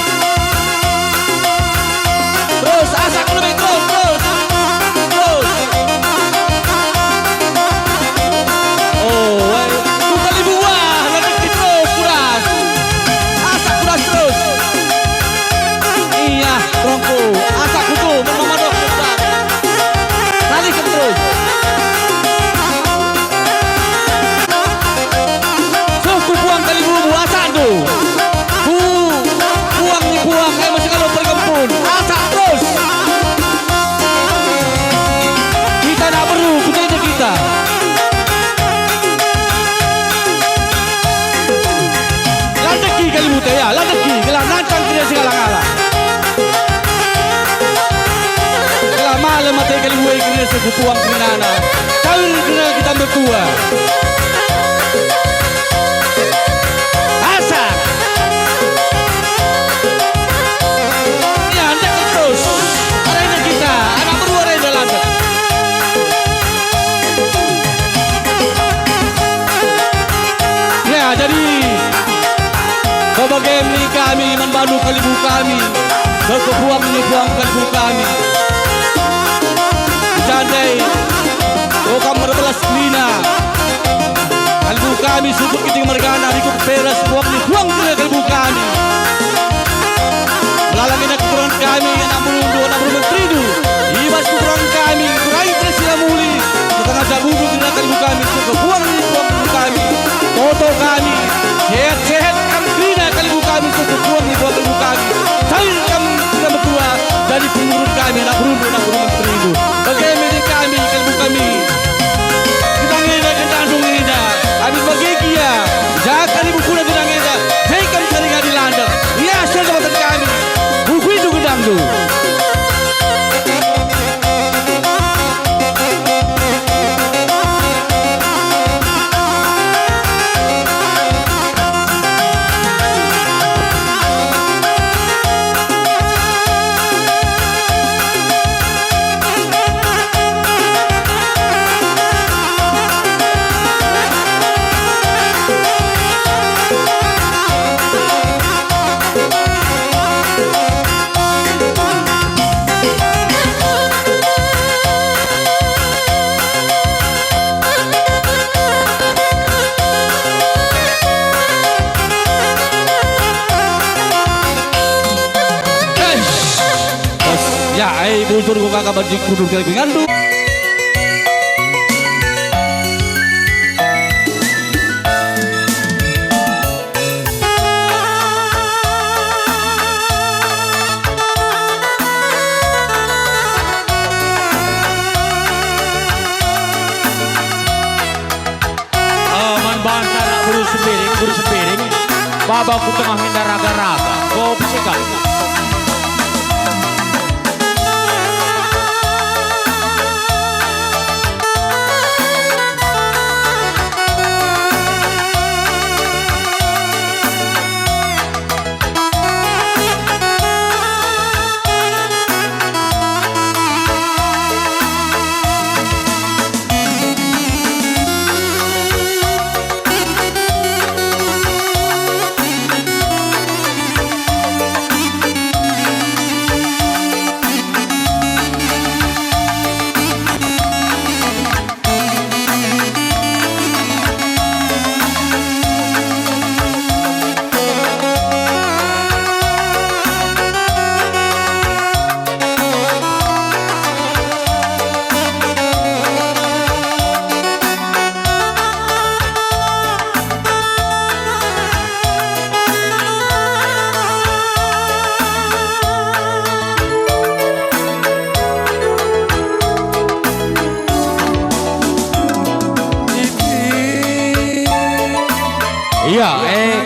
Terus, asak lebih terus, terus. Terus. Oh, weh. Bukan ibu wah, lanjut terus, kuras. Asak kuras terus. Iya, rongku. Asak kutu, memadok, kuras. Taliken terus. Seh ku puang kalimbubu, asak tu. Ku puang ni puang, eh, masih kalau pergempun. Asak terus. Kita nak beru, kutanya kita. Landeki kalimbubu te, ya, landeki, gelah nantang kita segala-gala. Gelah malem ate kalimbubu kerina seh ku puang kerinana. Cair kerina kita berdua. Asak. Ya, ndek terus. Arena kita, anak beru arena landek. Ya, jadi, bage me kami man bandu kalimbubu kami, seh ku puang ni puang kalimbubu kami. Jandai, o kam erbelas kerina. Kalimbubu kami, sumpek Ginting mergana, rikut peras puang ni puang kerina kalimbubu kami. Belalang enda kekurangen kami, anak berundu, anak berundu menterindu. I bas kekurangen kami, kurangi kerina si la muli. Setengah jabu kerina kalimbubu kami, seh ku puang ni puang kalimbubu kami. Toto kami, sehat-sehat kam kerina kalimbubu kami, seh ku puang ni puang kalimbubu kami. Cair kam kita berdua, jadi pengurus kami, anak berundu, anak berundu menterindu. Bage me kami, kalimbubu kami. Gendang enda, gendang dung enda. Abis bage gia, jakan ibu kula gendang enda. Jai kam cari ngadi landek. Ia, sel jabatan kami. Buku itu gendang dung. Eish. Bos, ya, ai bujur ku kaka banci kudur kali ngandung. Eh, man banta anak beru Sembiring, beru Sembiring, baba ku tengah enda raga-raga. Kopi sekali.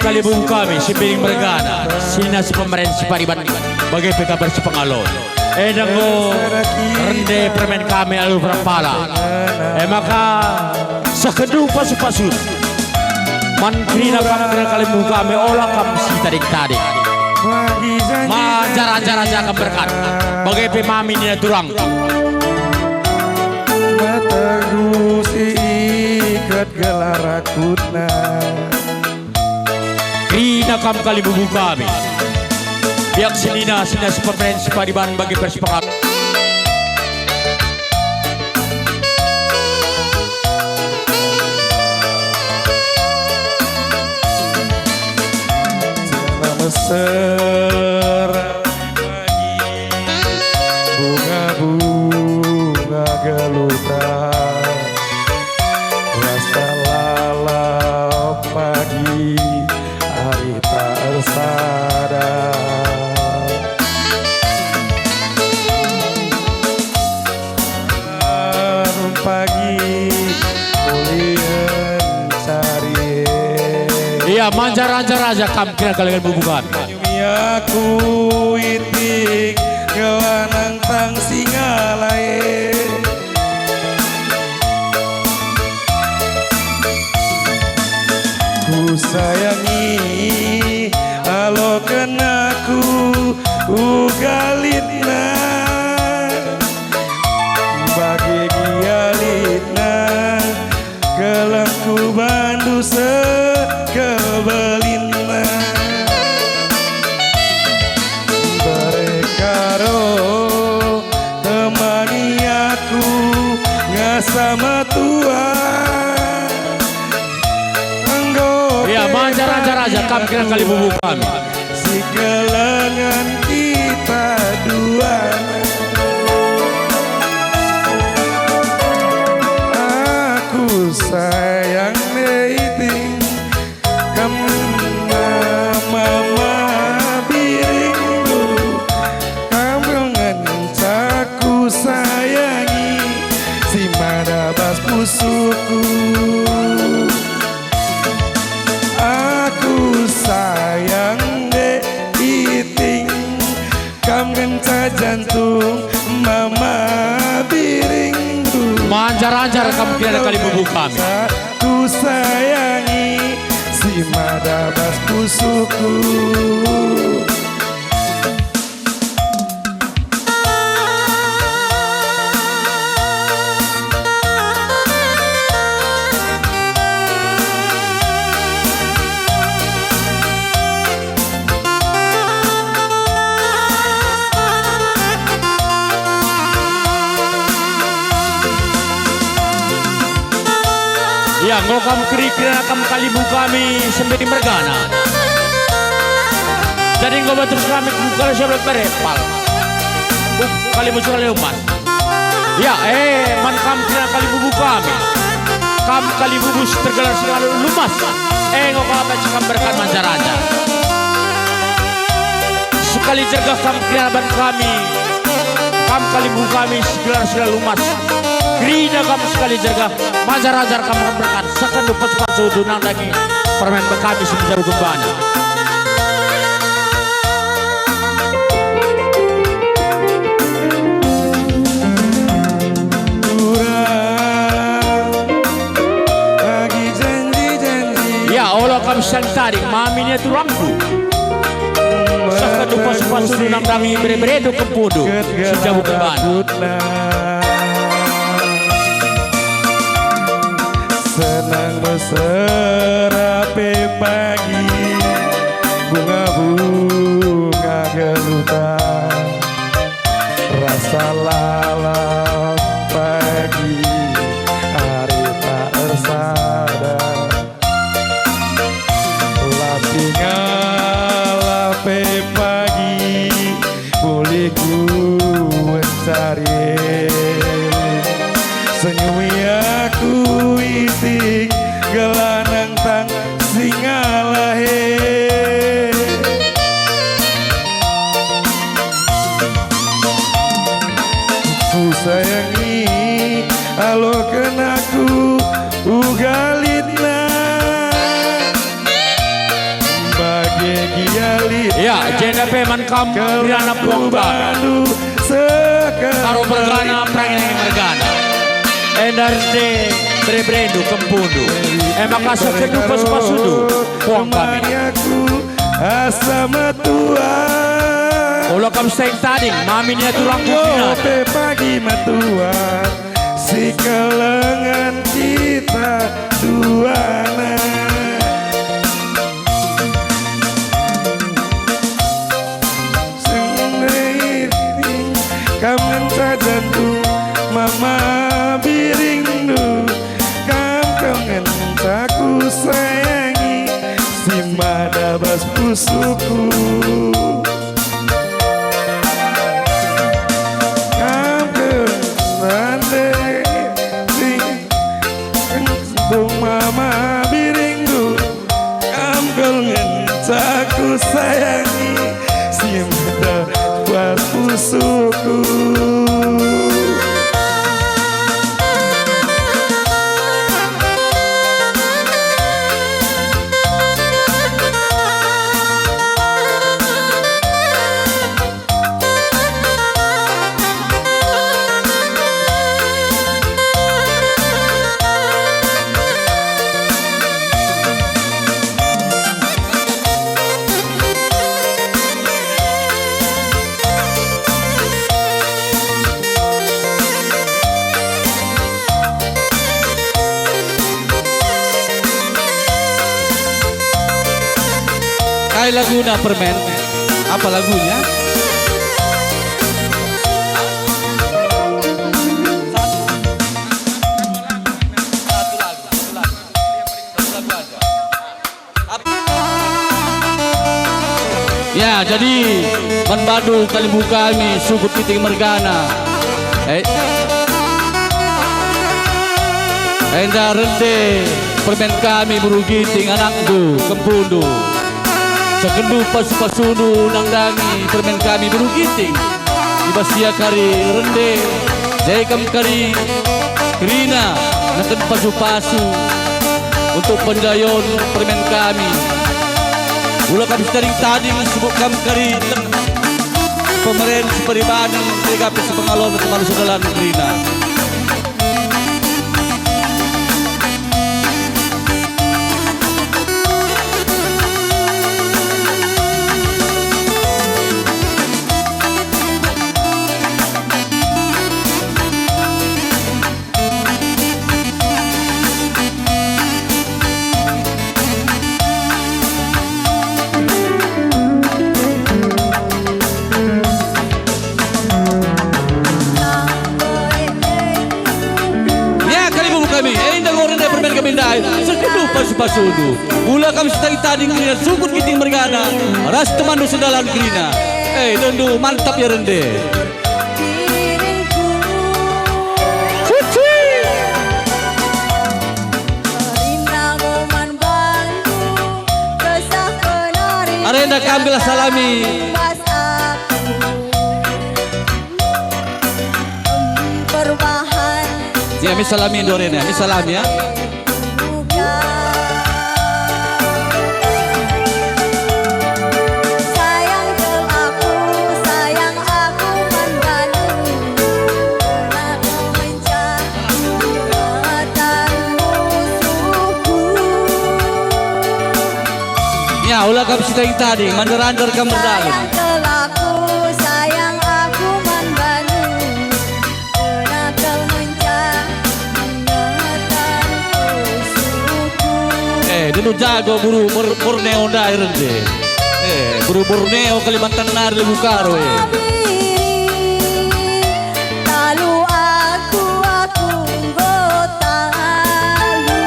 Kalimbubu kami, si mbiring mergana, senina si pemeren si pariban, bage pe kabar si pengalo. Enda enggo rende permen kami alu perpala. E maka, sehkenndu pasu-pasu. Man kerina kam kerina kalimbubu kami, ola kam si tading-tading. Manjar-anjar aja kam berkat. Bage pe mami nina turang. Matengku si iket gelar akutna. Kerina kam kalimbubu kami. Biak senina, senina si pemeren si pariban bage pe si pengalo. Senina mesera pagi, bunga-bunga gelutan, rasa lalap pagi, ari tak ersada. Pagi, mulih encari. Ia, manjar-anjar aja kam kerina kalimbubu kami. Aku itik gelah nangtang si ngalahi. Kusayangi aloken aku uga litna, bage gia litna kelengku bandu sekebelina. Berkaro temani aku ngasa metua. Enggo. Ia, manjar-anjar aja kam kerina kalimbubu kami. Sikelengen kita dua. Aku sayang dating kam, mama biringku, kam ngenca kusayangi, si mada bas pusuhku. Aku sayang dating, kam ngenca jantung mama biringku. Manjar-anjar kam kerina kalimbubu kami. Kusayangi, si mada bas pusuhku. Ia, enggo kam kerina kam kalimbubu kami si mbiring mergana. Jadi enggo bandu kami ku kala siap berepal. Ku kalimbubu sekali umat. Ia, e, man kam kerina kalimbubu kami. Kam kalimbubu si tergelar selalu lumas. E, enggo kam bandu kam berkat manjar-anjar. Sekali jergah kam kerina ban kami. Kam kalimbubu kami si tergelar selalu lumas. Kerina kam sekali jergah. Manjar-anjar kam berkat, sehkenndu pasu-pasu nandangi permen bekami si menjauh gembana. Turang bagi janji-janji. Ya, ola kam siang tadi, mami nia turangku. Sehkenndu pasu-pasu nandangi bere-berendu kempundu si menjauh gembana. Senang mesera pe pagi, bunga-bunga gelutan, rasa lalap pagi, ari tak ersada. La singa la pe pagi, mulih ku encari. Senyum ia ku itik, gelah nangtang si ngalahi. Kusayangi aloken aku uga litna. Ya, jenda pe man kam kerina puang kami. Karo mergana, perangin mergana. Enda rende bere-berendu, kempundu. E maka sekendu pasu-pasundu, puang kami. Aku asa metua. Ola kam seng tading, mami nia turangku. Enggo pe pagi metua, sikelengen kita duana. Seng reti kam ngenca jantung, mama biringndu, kam kal ngenca kusayangi, si mada bas pusuhku. Kam kal rande, si Tung mama biringndu, kam kal ngenca kusayangi, si mada bas pusuhku. Kai laguna, Permen? Apa lagunya? Ya, jadi man bandu kalimbubu kami, Sukut Ginting mergana. Eh. Enda rende permen kami, Beru Ginting, anakndu, kempundu. Sekendu pasu-pasundu nandangi permen kami, Beru Ginting. I bas ia kari rende, jai kam kari kerina neken pasu-pasu untuk pendayon permen kami. Ula kam sitading-tading, subuk kam kari pemeren siperibanen, dega pe sipengalon, malu sedalan kerina. Ya, kalimbubu kami, enda enggo rende permen kami ndai, sekendu pasu-pasundu. Ula kam sitading-tading kerina, Sukut Ginting mergana, ras temanndu sedalan kerina. Eh, dendu, mantap ya rende. Suci. Arenda kambilah salami. Ya, mi salami ndorena, mi salami ya. Sayang kal aku, sayang aku man bandu. Kenapa mencari matan musuhku? Ya, ula kam sitading-tading, mandar-andar kam merdalan. Sayang kal aku, sayang aku man bandu. Kenapa mencari matan musuhku? Eh, dulu jago Beru Bor-, Borneo ndai rende. Eh, Beru Borneo, Kalimantan nari, Lebu Karo, eh. Talu aku, aku enggo talu.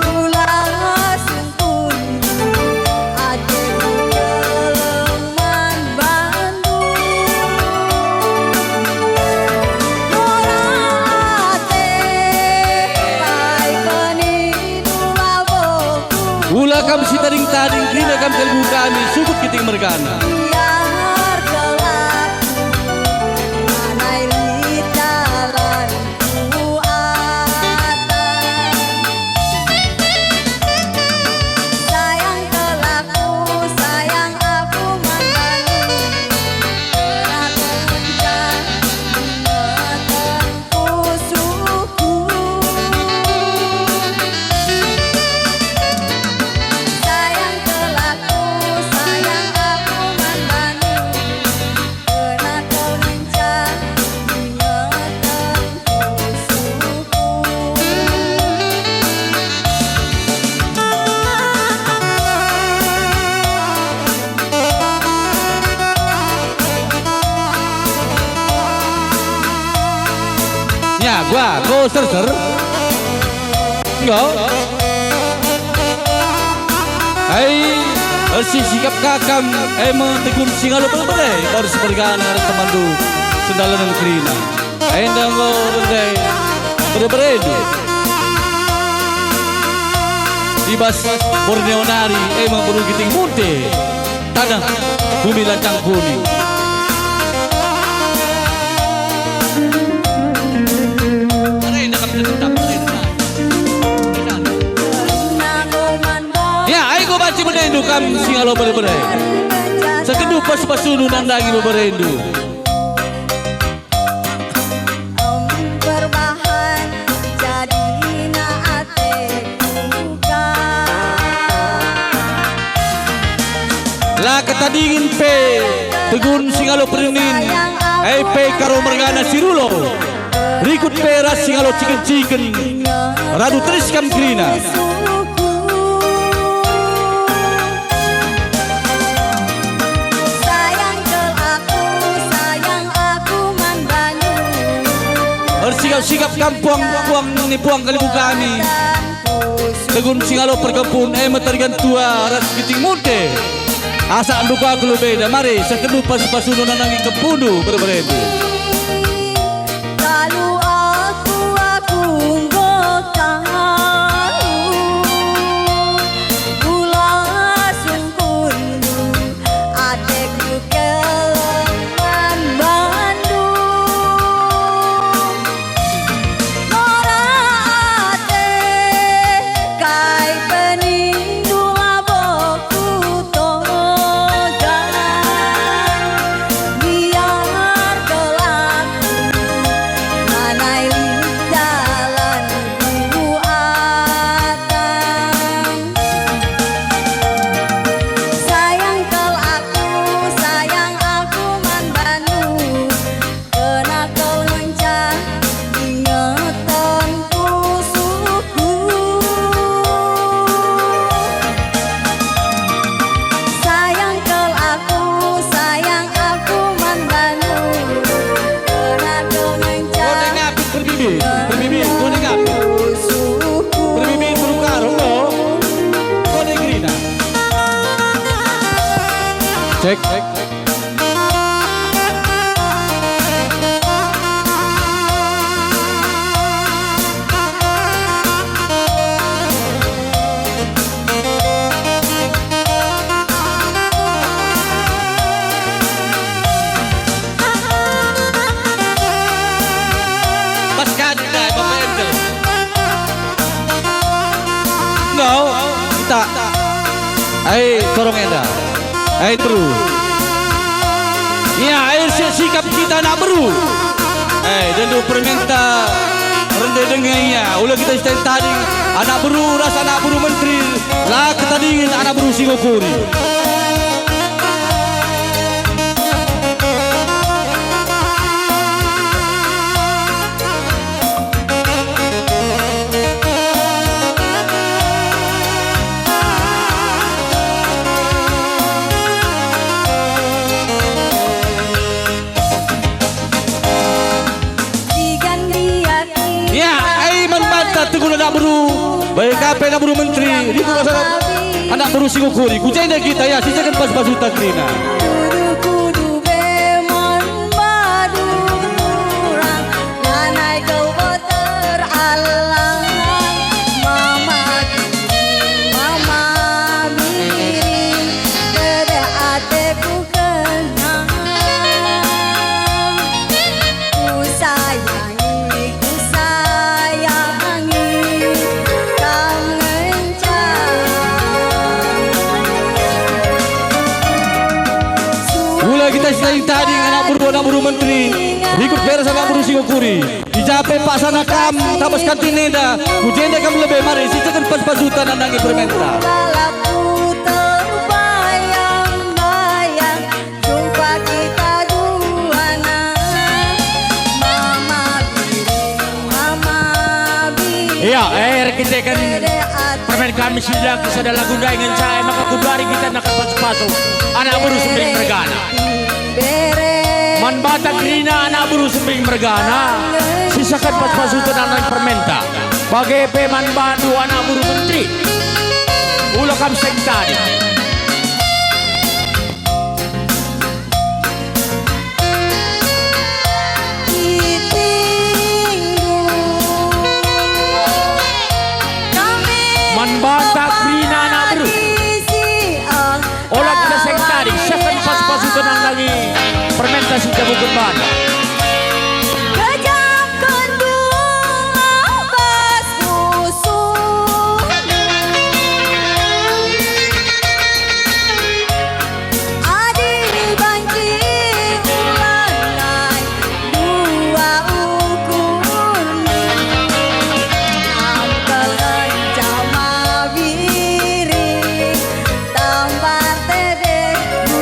Kula sungkun ate ku keleng man bandu. Ora ate kai penindu labuhku. Ula kam sitading-tading, kerina kam kalimbubu kami, Sukut Ginting mergana. Biar kelak anai lit dalan ku atas. Sayang kal aku, Wah, ko serser. Enggo. Ai, ersisikap ka kam, e me Tegun Singalo Bere-bere, bas mergana ras temanndu sendalanen kerina. Enda enggo rende bere-berendu. I bas Borneo nari, e me Beru Ginting Munte, taneh bumi Lancang Kuning. Ya, ai enggo banci mendendu kam Singalo Bere-bere. Sekendu pasu-pasundu nandangi beberendu. Em perbahan jadina ateku kan. La ketadingen pe Tegun Singalo Pernin, e pe Karo mergana si rulo. Rikut pe ras Singalo Ciken-ciken, radu teris kam kerina. Sayang kal aku, sayang aku man bandu. Ersikap-sikap kam puang-puang ni puang kalimbubu kami. Tegun Singalo perkempun e me Tarigan Tua ras Ginting Munte. Asa ndukah aku lebe enda, mari sekendu pasu-pasundu nandangi kempundu bere-berendu. Kalu aku, aku enggo talu, kula sungkunndu, ateku keleng man bandu. Mora ate kai penindu labo kutoga, biar kelaku manai lit dalan ku atang. Sayang kal aku, sayang aku man bandu, kena kal ngenca ingeten pusuhku. Sayang kal aku, sayang aku man bandu, kena kal ngenca. Kode ngapit perbibi, perbibi, kode ngapit. Perbibi, perukar, enggo. Kode gerina. Cek, cek. Pas kadi ndai, Bapak Ente. Enggo, tak. Ai, torong enda. Ai, beru. Ia, ai, si-, sikap kita anak beru. Ai, dendu permenta rende denga ia. Ula kita sitai tading anak beru ras anak beru menteri. La ketadingen anak beru Singokuri. Ya, ai man banta Tegun anak beru, bage ka pe anak beru menteri, rikut ras anak beru Singokuri. Ku jenda kita, ya, siseken pasu-pasuta kerina. Kudu-kudu be man badu turang, lanai kau boter alang. Mama biring, mama biring, dedeh ateku kena. Kusayangi, kusayangi kam ngenca. Ula kita sitai tading anak beru, anak beru menteri, rikut pe ras anak beru Singokuri. I ja pe paksana kam tabas kantin enda, ku jenda kam lebe, mari siseken pasu-pasuta nandangi permenta. Lalapku terbayang-bayang, jumpa kita duana. Mama biring, mama biring. Iya, eh, erkiteken permen kami si dilaki sada lagu ndai ngenca e, maka kubari kita nangkap pasu-pasu anak beru Sembiring mergana. Bere. Man banta kerina anak beru Sembing mergana, sisaken pas-pasuten anak permenta. Bage pe man bandu anak beru menteri. Ula kam seng tading. Man banta kerina anak beru. Ola kita seng tading, siaken pas-pasuten nandangi permenta si jabu gemban. Kejapken dua bas pusuh. Adi banci ulanai dua ukurna, angkel ngenca mabiring, tambar tedehku.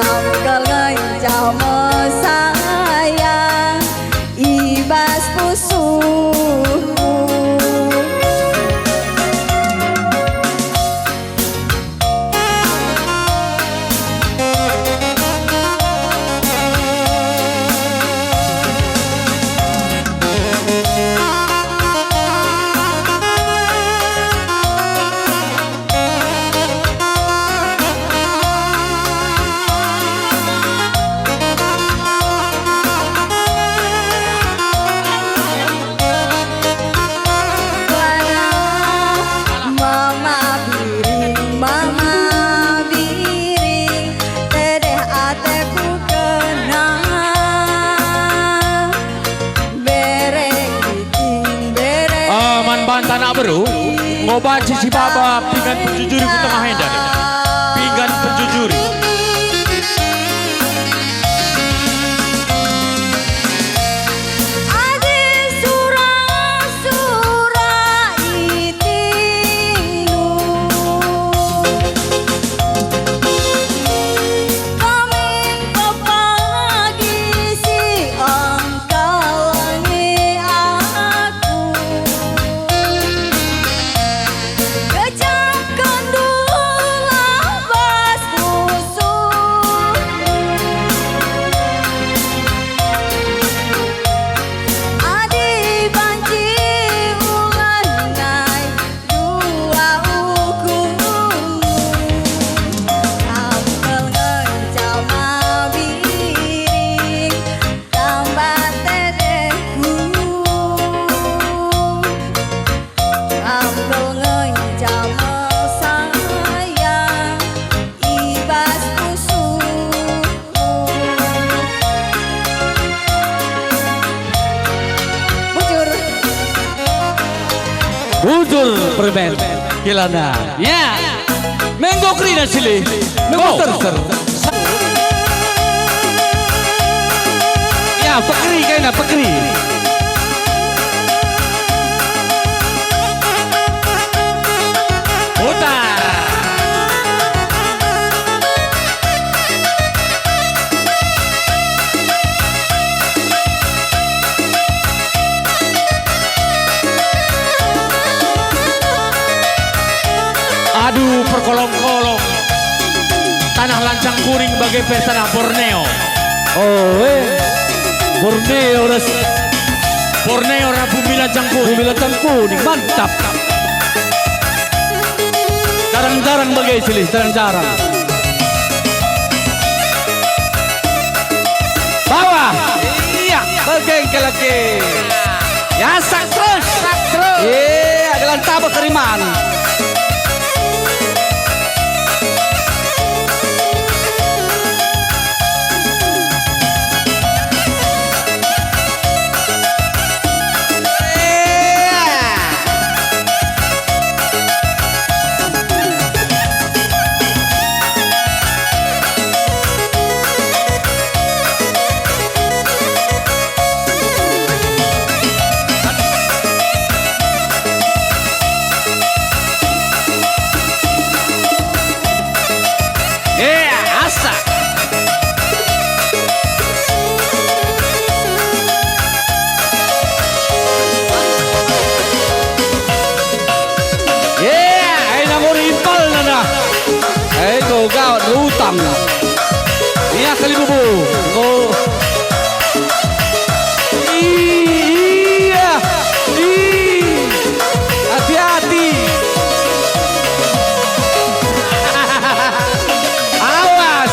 Angkel ngenca mesayang i bas pusuhku. Mama biring, mama biring, tedeh ateku kena. Bereng iting, bereng. Ah, man banta anak beru, enggo banci sibaba pinggan penjujuri ku tengah enda. Pinggan penjujuri. Adi sura-sura itindu, kami pepagi si engkelengi aku. Kejapken dua bas pusuh. Adi banci ulanai dua ukurmu, angkel ngenca mabiring, tambar tedehku. Angkel ngenca mesayang i bas pusuhku. Bujur. Bujur permen kilana. Ya. Menggo kerina silih. Menggo terser. Ya, pekeri kaina, pekeri. Putar. Aduh, perkolong-kolong. Tanah lancang kuning bage pe tanah Borneo. Oh, eh. Borneo ras Borneo ras bumi lancang kuning. Bumi lancang kuning, mantap. Jarang-jarang bage silih, jarang-jarang. Bawah. Iya, bage kal lagi. Ya, sak terus. Sak terus. Iya, gelar tabah teriman. Eh, asa. Eh, aina muri impalna nah. Eh, kau gawat rutang. Kali bubu. Oh. Iya. Ih. Hati-hati. Awas.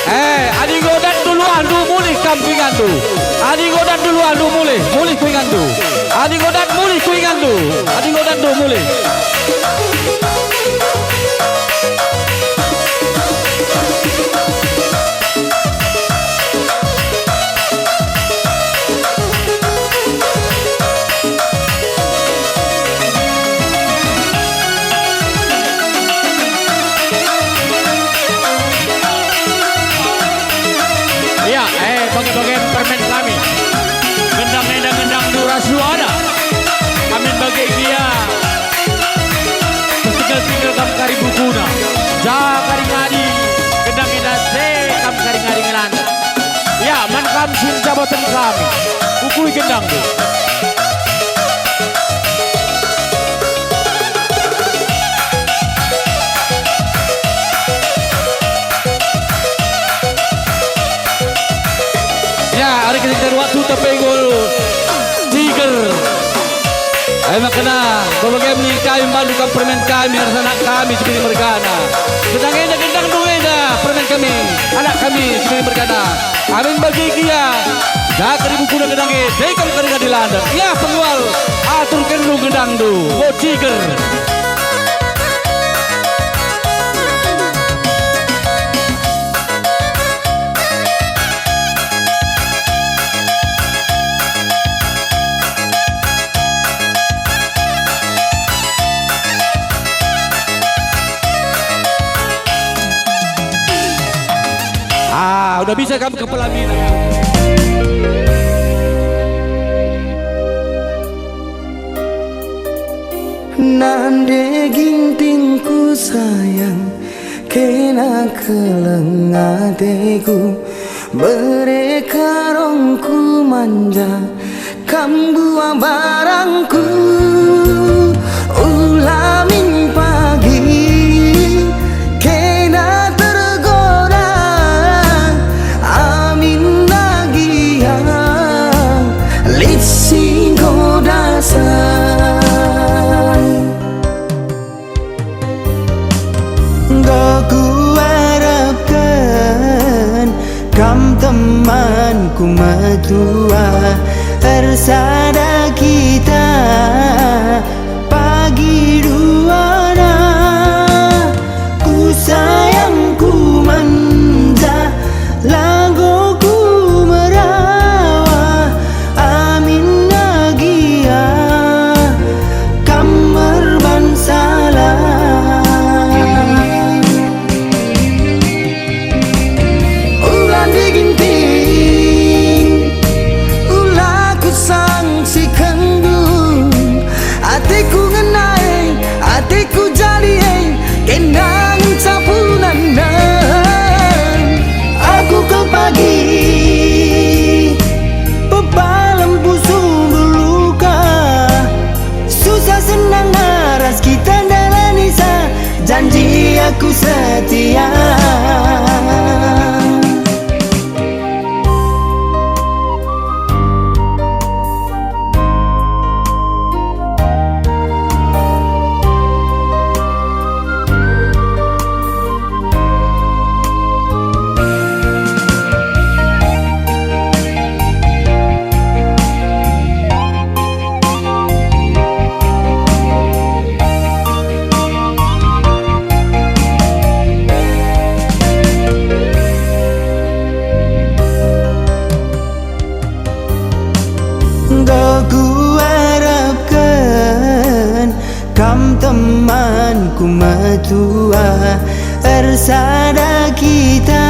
Eh, adi enggo dat dulu ahndu, mulih kam ku inganndu. Adi enggo dat dulu ahndu, mulih, mulih ku inganndu. Adi enggo dat, mulih ku inganndu. Adi enggo dat, mulih. Ya, eh, bage-bage permen kami. Gendang enda gendang ndu ras luana. Amin bage gia. Single-single kam kari bukuna. Ja kari ngadi, gendang enda se kam kari ngadi ngelanda. Ya, man kam si njaboten kami. Bukui gendang ndu. Ya, ari kita waktu tapi gol Tiger. Ayo makana, bage-bage kami bandu kam permen kami, anak kami si mergana. Gendang enda, gendang ndu enda, permen kami, anak kami si mergana. Amin bage gia, ja kari bukuna gendang e, dai kam kari ngadi landak. Ya, pengual, atur kenndu gendang ndu, Bo Tiger. Ah, udah bisa kamu ke pelaminan. Nande Gintingku sayang, kena keleng ateku, bere karongku manja, kam buah barangku. Ulamin pagi, kena tergoda, amin nagia lit si nggoda sa. Enggo kuarapken kam temanku metua, ersada kita pagi duana. Ku sayangku manja, la enggo ku merawa, amin nagia kam merban salah. Ula ndi Ginting, ula kusangsihkenndu, ateku ngena e, ateku jadi e, kena ngenca punana. Aku kal pagi, pepalem pusuh luka, susah senang ras kita ndalanisa, janji aku setia. Enggo kuarapken kam temanku metua, ersada kita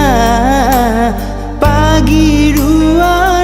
pagi dua.